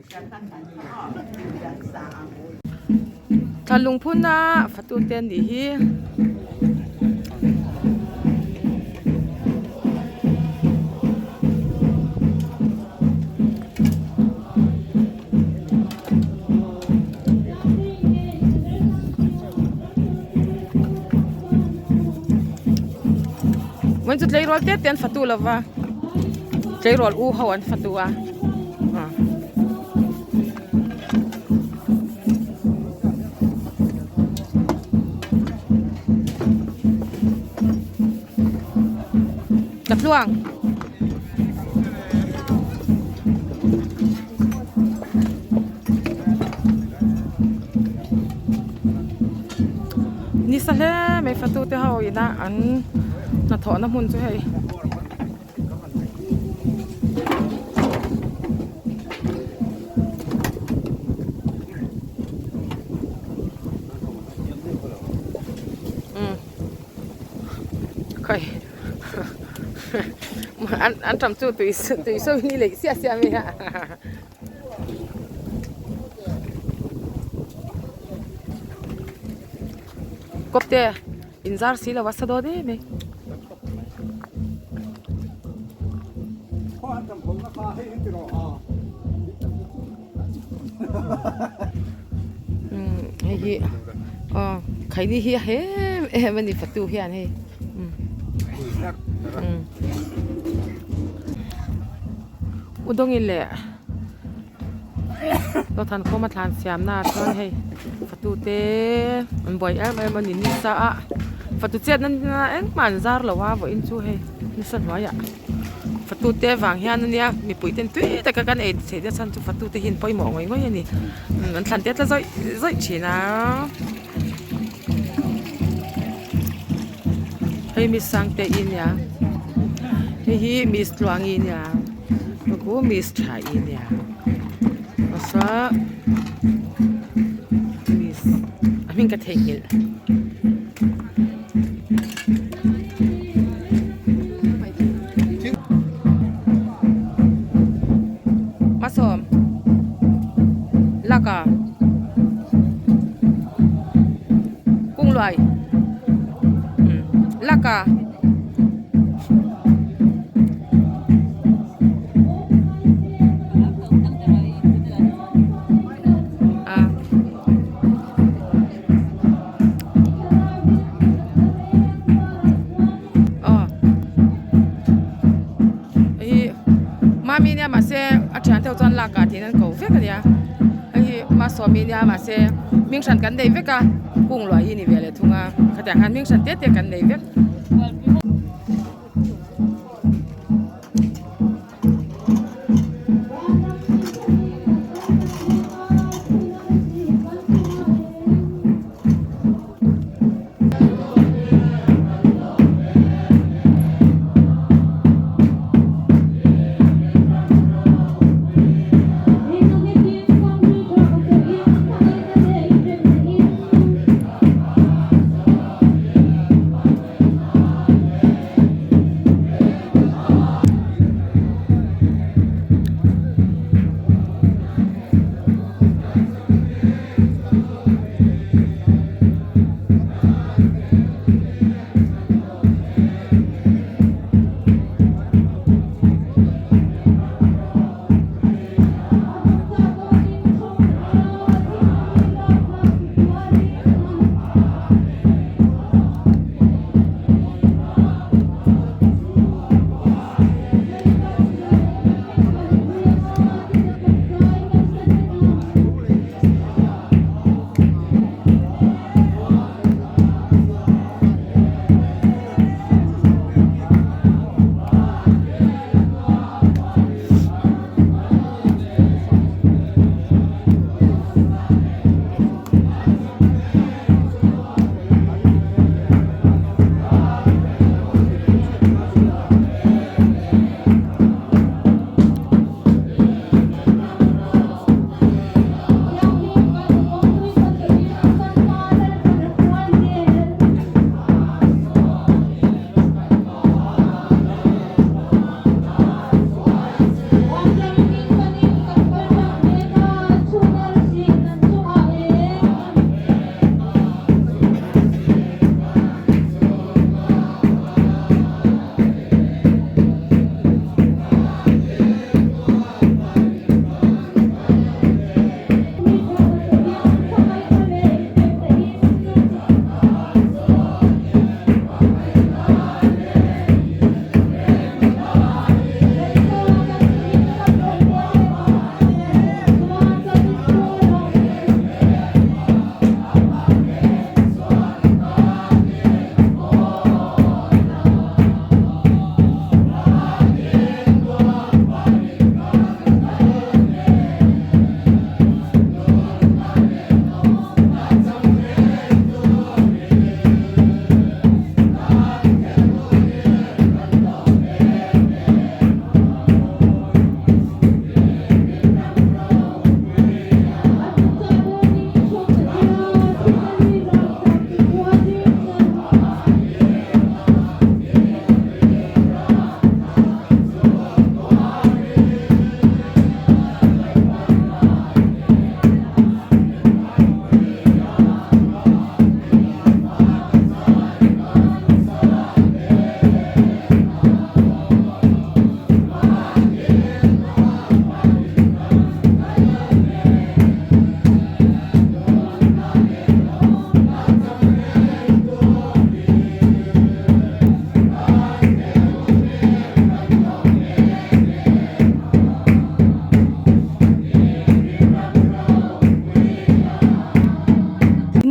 Thla lungphun a fatu te an nih hi. Vawiin chu tleirawl te te an fatu lova tleirawl u ho an fatu a. Ka tluang. Nisa hle mai fatu te ho ina an hnathawhna hmun chu hei. An an tam chu tui tui sawi ni leh siah siah mai a. Kawpte inzar si lo a sa dawn em mai. Hei hi aw khaini hi a hem em a ni fatu hian hei u dawngin leh dawhthan khawm a thlan siam na ah chuan hei fatu te an buai em em a ni nisa a fatu chet na engmah an zar lo a vawiin chu hei nisa hnuaiah. Fatu te avang hian ania mipui ten tui taka kan ei theih na chhan chu fatu te hi an pawimawh ngawih ngawih a ni an thlan te a tla zawih zawih thin a hei mi sangte i nia hei hi miss tluangi nia ku miss tha i nia hmasa miss a hming ka theihnghilh. Hmasawm laka kungluai laka. Malsawmi nia mahse hming hran kan nei vek a kung luah hi ni ve leh thung a khatiang khan hming hran te te kan nei vek.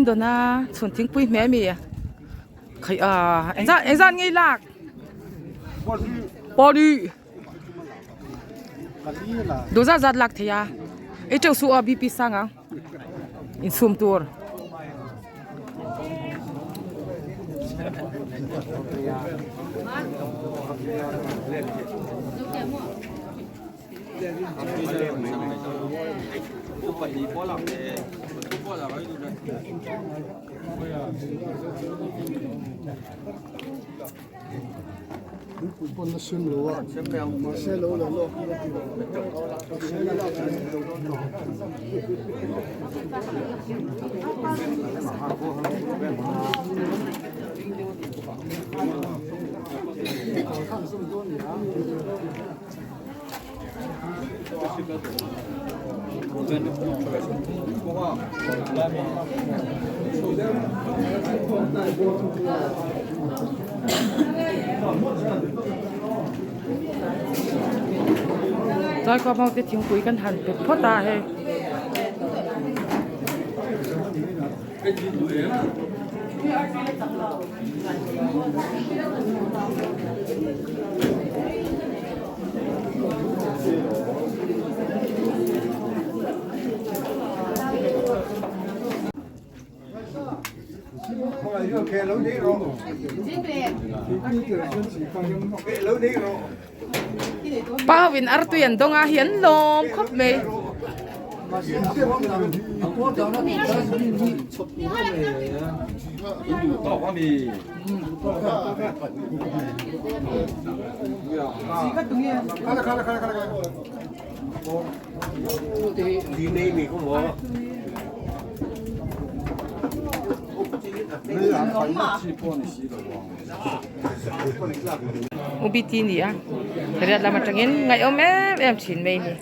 Dawna chhun thingpui hmeh ami khaih ah engzat engzat nge i lak pali duh zat zat lak thei a ei teuh suh aw bp sang ang insum tur. Chuan khua hmang te thingpui kan han pe phawt a hei. Pau in artui an dawng a hi an lawm khawp mai. UBT ni a riat lam atangin ngaihawm em em thin mai a ni.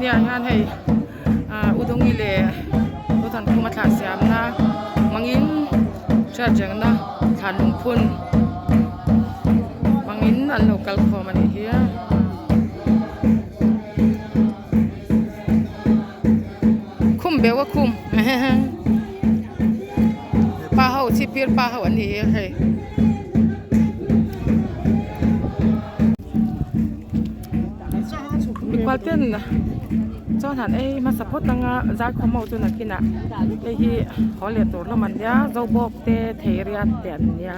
ni ah hian hei ah Udongi leh Zothankhuma thlah siamna hmangin hriatrengna thlan lungphun hmangin an lo kal khawm a nih hi a. Khum beuh a khum pa ho chhipphir pa ho an nih hi hei. Mikhual ten chuan han ei hmasa phawt anga zaikhawm ho chu nakinah hei hi haw leh tur hlawm an nia zobawk te theiriat te an nia.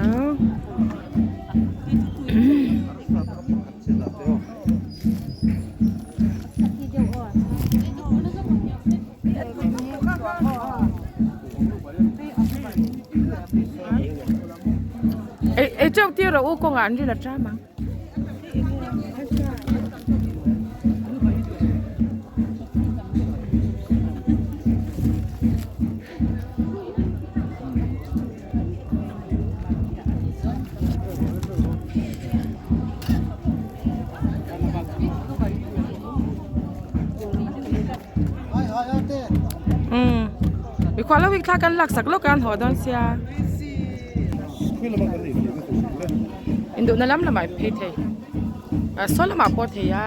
Ei teuh tir rawh u kawngah an ril a ṭam ang. Mikhual ho hi thla kan laksak lawk a an haw dawn sia induhna lam lamah in phei thei ah saw lamah pawh thei a.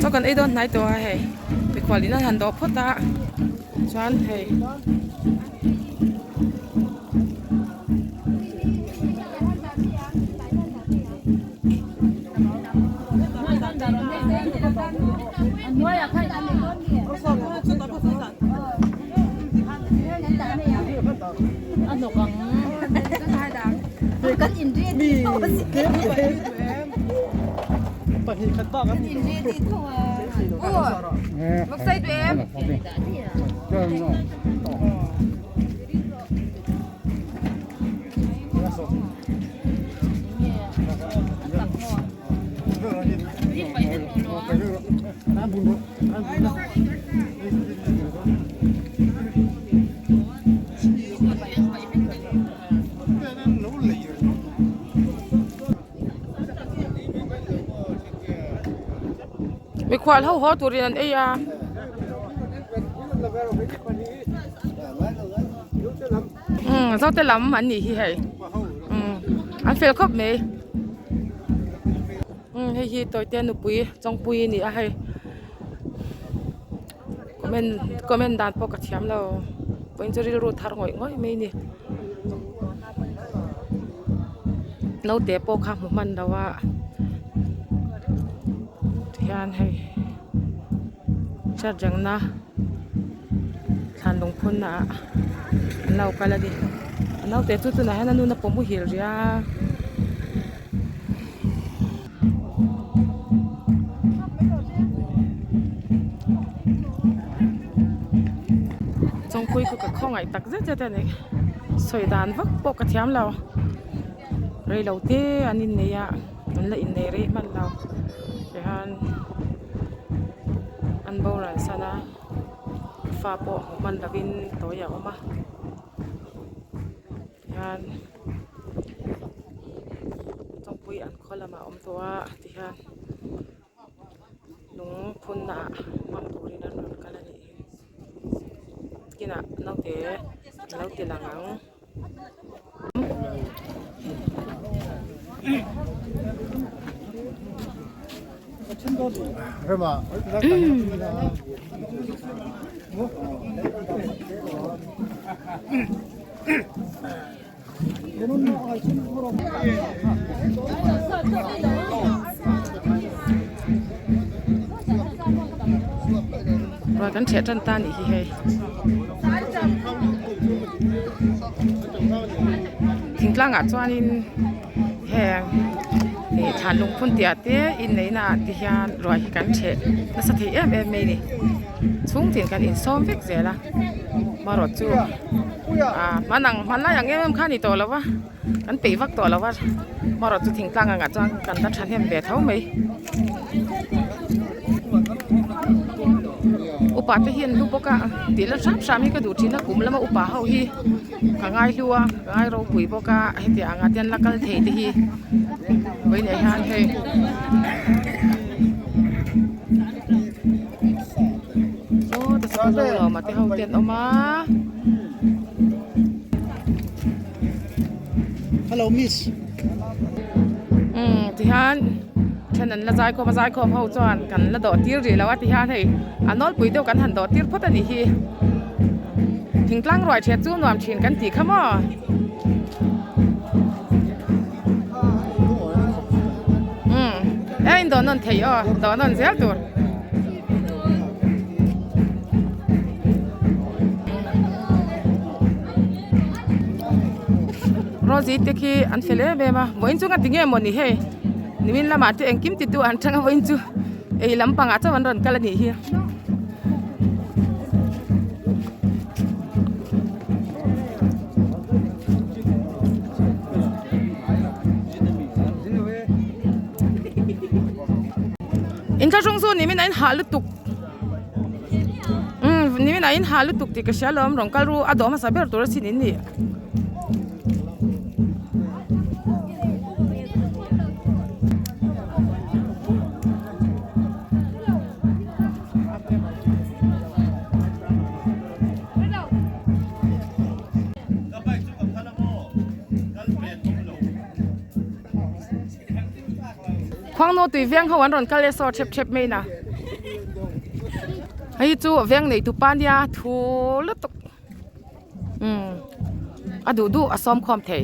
Chaw kan ei dawn hnai tawh a hei mikhual in an han dawh phawt a chuan hei. Mikhual ho haw turin an ei a. Umm zote lam an nih hi hei umm an fel khawp mai umm hei hi tawite nupui chawngpui a ni a hei comment comment dan pawh ka thiam lo vawiin chu rilru thar ngawih ngawih mai a ni naute pawh kha hmu hman lo a tihian hei hriatrengna. Thlan lungphun ah an lo kal a ni a naute chu tunah hian a nu na pawh muhil rih a. Chawngpui chu ka khawngaih tak zet zet a ni sawi dan vak pawh ka thiam lo reilo te an innei a an la innei rei hman lo tihian an boral san a. Fa pawh hmu hman lovin tawi a awm a tihian chawngpui an khaw lamah a awm tawh a tihian lung phunna ah hmang turin an rawn kal a nih hi kinah naute a lo ti lang ang. Ruai kan ṭhiah ṭan ta a nih hi hei thingtlang ah chuanin heng ih thlan lungphun tih ah te inneihna ah te hian ruai hi kan ṭheh nasa thei em em mai a ni chhung tin kan insawm vek zel a marawh chu ah hman ang hmanlai ang em em kha a ni tawh lo va kan peih vak tawh lo va marawh chu thingtlang ang ah chuan kan la thahnem ve tho mai. Upa te hi an hlu bawk a tih la hram hram hi ka duh thin a kum lama upa ho hi ka ngai hlu a ka ngai ropui bawk a hetiang angah te an la kal thei te hi vawiinah hian hei saw ta saw zo lawma te ho te an awm a. Hello miss. Umm tihian then an la zaikhawm a zaikhawm ho chuan kan la dawh tir rih lo a tihian hei a nawlpui deuh kan han dawh tir phawt a nih hi thingtlang ruai ṭhiat chu nuam ṭhin kan tih kha maw. Umm e in dawh nawn thei aw dawh nawn zel tur. Rosie te khi an fel em em a vawiin chu ngati nge mawni hei nimin lamah te engkim ti tu an tang a vawiin chu ei lampangah chauh an rawn kal a nih hi. Inthlahrung chu nimin a inhah lutuk. Umm nimin ah in ha lutuk tih ka hria alawm rawn kal ru a dawh hmasa ber tur a sin in nih. Khuangno tui veng ho an rawn kal e saw thep thep mai na hei chu veng nei tupa nia thu lutuk umm a duh duh a sawm khawm thei.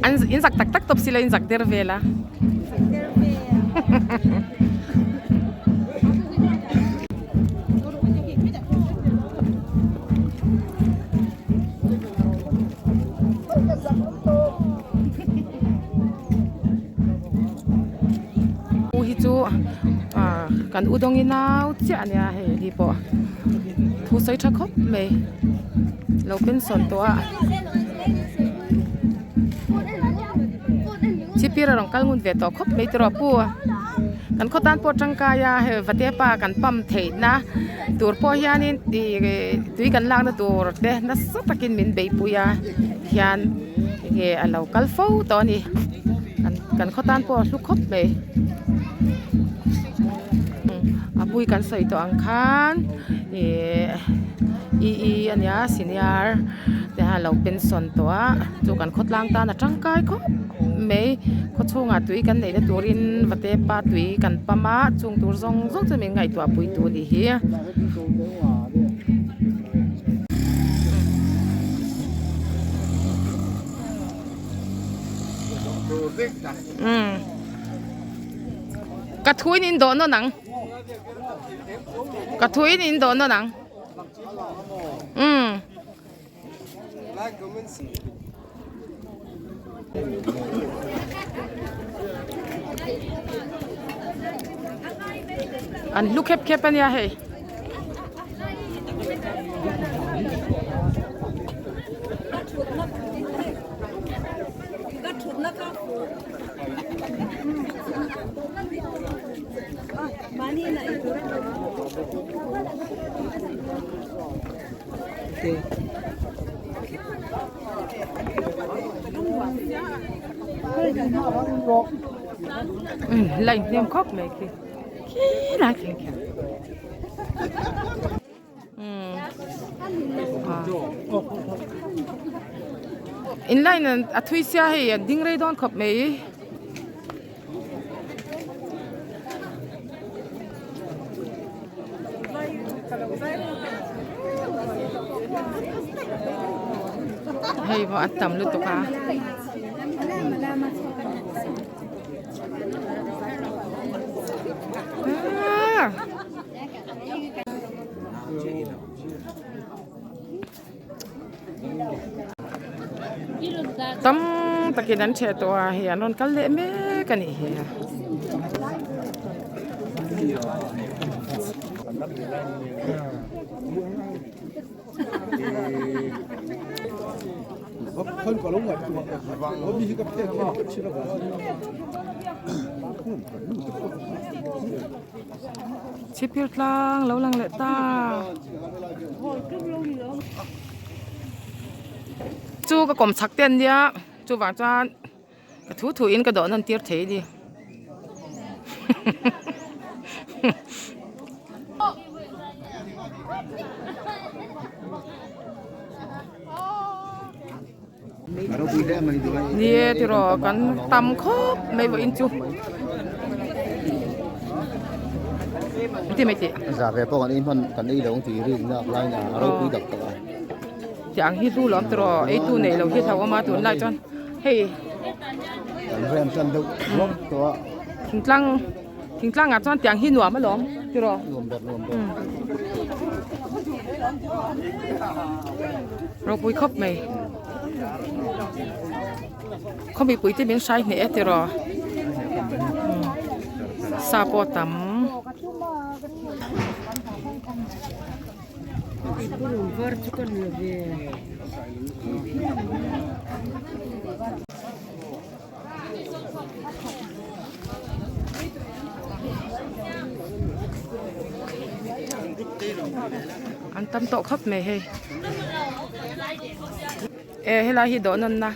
An in zak tak tak tawp silo in zak der vel a. U hi chu ah kan u dawng in nau chiah a nia hei hi pawh thu sawi tha khawp mai lo pension tawh a. Chipir a rawn kal ngun ve tawh khawp mai tiraw pu kan khaw tan pawh tangkai a hei vate pa kan pump theih na tur pawh hianin ih tui kan lakna tur te nasa takin min beihpui a hian enge a lo kal fo tawh a ni kan khaw tan pawh a hlu khawp mai a pui kan sawi tawh ang khan ih i i a nia senior te khan a lo pension tawh a chu kan khawtlang tan a tangkai khawp mai khaw chhungah tui kan neihna turin vate pa tui kan pam a chung tur zawng zawng chu min ngaihtuah pui tu a nih hi. Ka thuin in dawh nawn ang ka thuin in dawh nawn ang umm. An hlu khep khep a nia hei. Line hnem khawp mai khi khi lai thleng khian in line a thui sia hei a ding rei dawn khawp mai. Hei pawh a tam lutuk a. Tam takin an chhe tawh a hei an rawn kal leh mek a nih hi. Chhipphir tlang lo lang leh ta. Chu ka kawm chhak te an nia chuvang chuan ka thu thu in ka dawh nawn tir thei a ni. Ni e tiraw kan tam khawp mai vawiin chu ti mai tih. Za ve pawh kan ei hman kan ei lo ang tih rik nak lai na a ropui tak tak a. Tiang hi hlu lo ang tiraw eitu nei lo hi hlauhawm a tunlai chuan hei. Kan rem tan deuh hlawk tawh a. Thingtlang thingtlang ah chuan tiang hi nuam alawm tiraw. Nuam ber nuam ber. Ropui khawp mai. Khaw mipui te min hrai hneh e tiraw. Sa pawh tam. An tam tawh khawp mai hei e helai hi dawh nawn na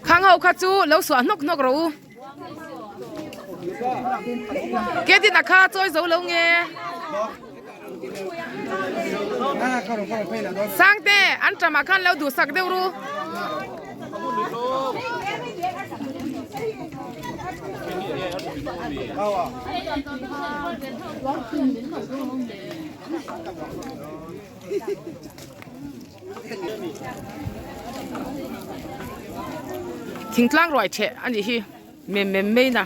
khang ho kha chu lo suah hnawk hnawk rawh u. Kedin a kha chawi zo lo nge. Sangte an ṭamah khan lo duhsak deuh ru. Thingtlang ruai theh a nih hi mem mem mai na.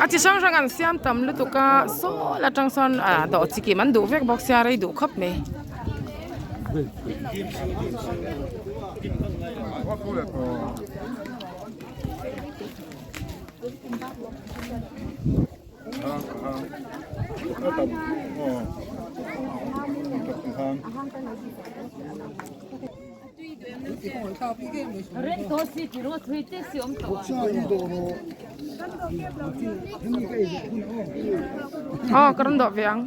A chi hrang hrang an siam tam lutuk a saw la tang sawn ah dawh chi kim an duh vek bawk sia rei duh khawp mai. Aw ka rawn dawh ve ang.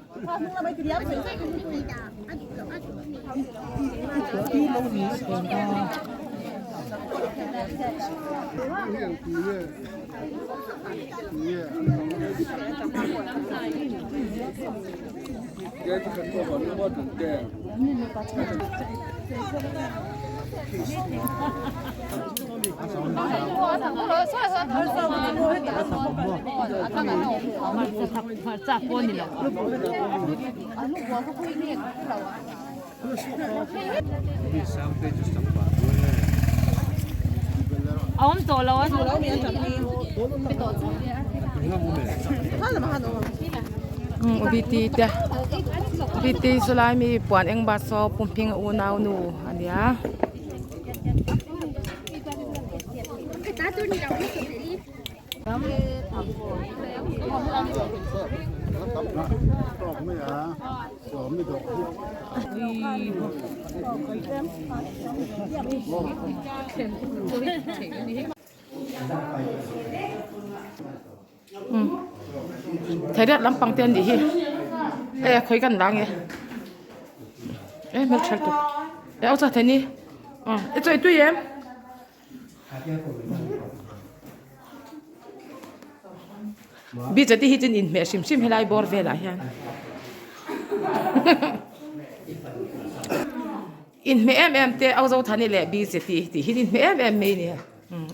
Ubiti te ubiti chu lai mi puan eng bak saw pu hming unau nu a nia. Theriat lampang te an nih hi e khawi kan la nge e hmeltha lutuk e aw chak thei ni e chaw i tui em. Beach te hi chuan inhmeh hrim hrim helai bawr velah hian inhmeh em em te au Zothani leh beach tih tih hi inhmeh em em mai a ni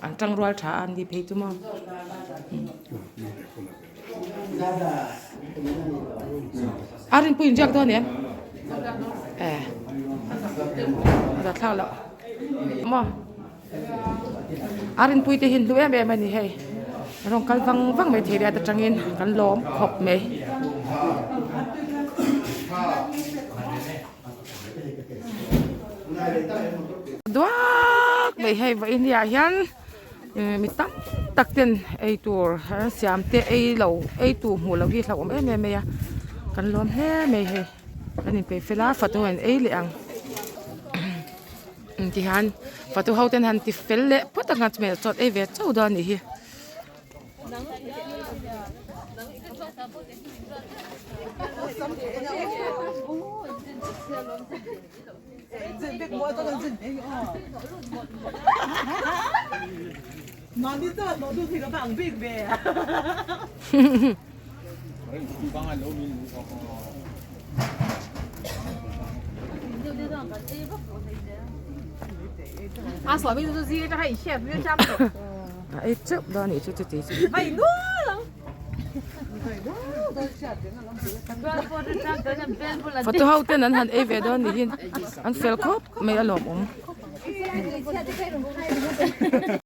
an tangrual tha a an ni phei chu maw. A rinpui inriak dawn em? E zathlak loh maw a rinpui te hi an hlu em em a ni hei rawn kal vang vang mai thei riat atangin kan lawm khawp mai. Duai. mai hei vawinia hian mi tam tak ten ei tur an siam te ei lo ei tur hmuh loh hi hlauhawm em em mai a kan lawm hle mai hei kan inpeih fel a fatu an ei leh ang tihian fatu ho ten han ti fel leh phawt ang a chumi chaw ei ve chauh dawn a nih hi. A ei teuh dawn a nih chu chuti chu. Fatu ho ten an han ei ve dawn ni hi an fel khawp mai a lawmawm.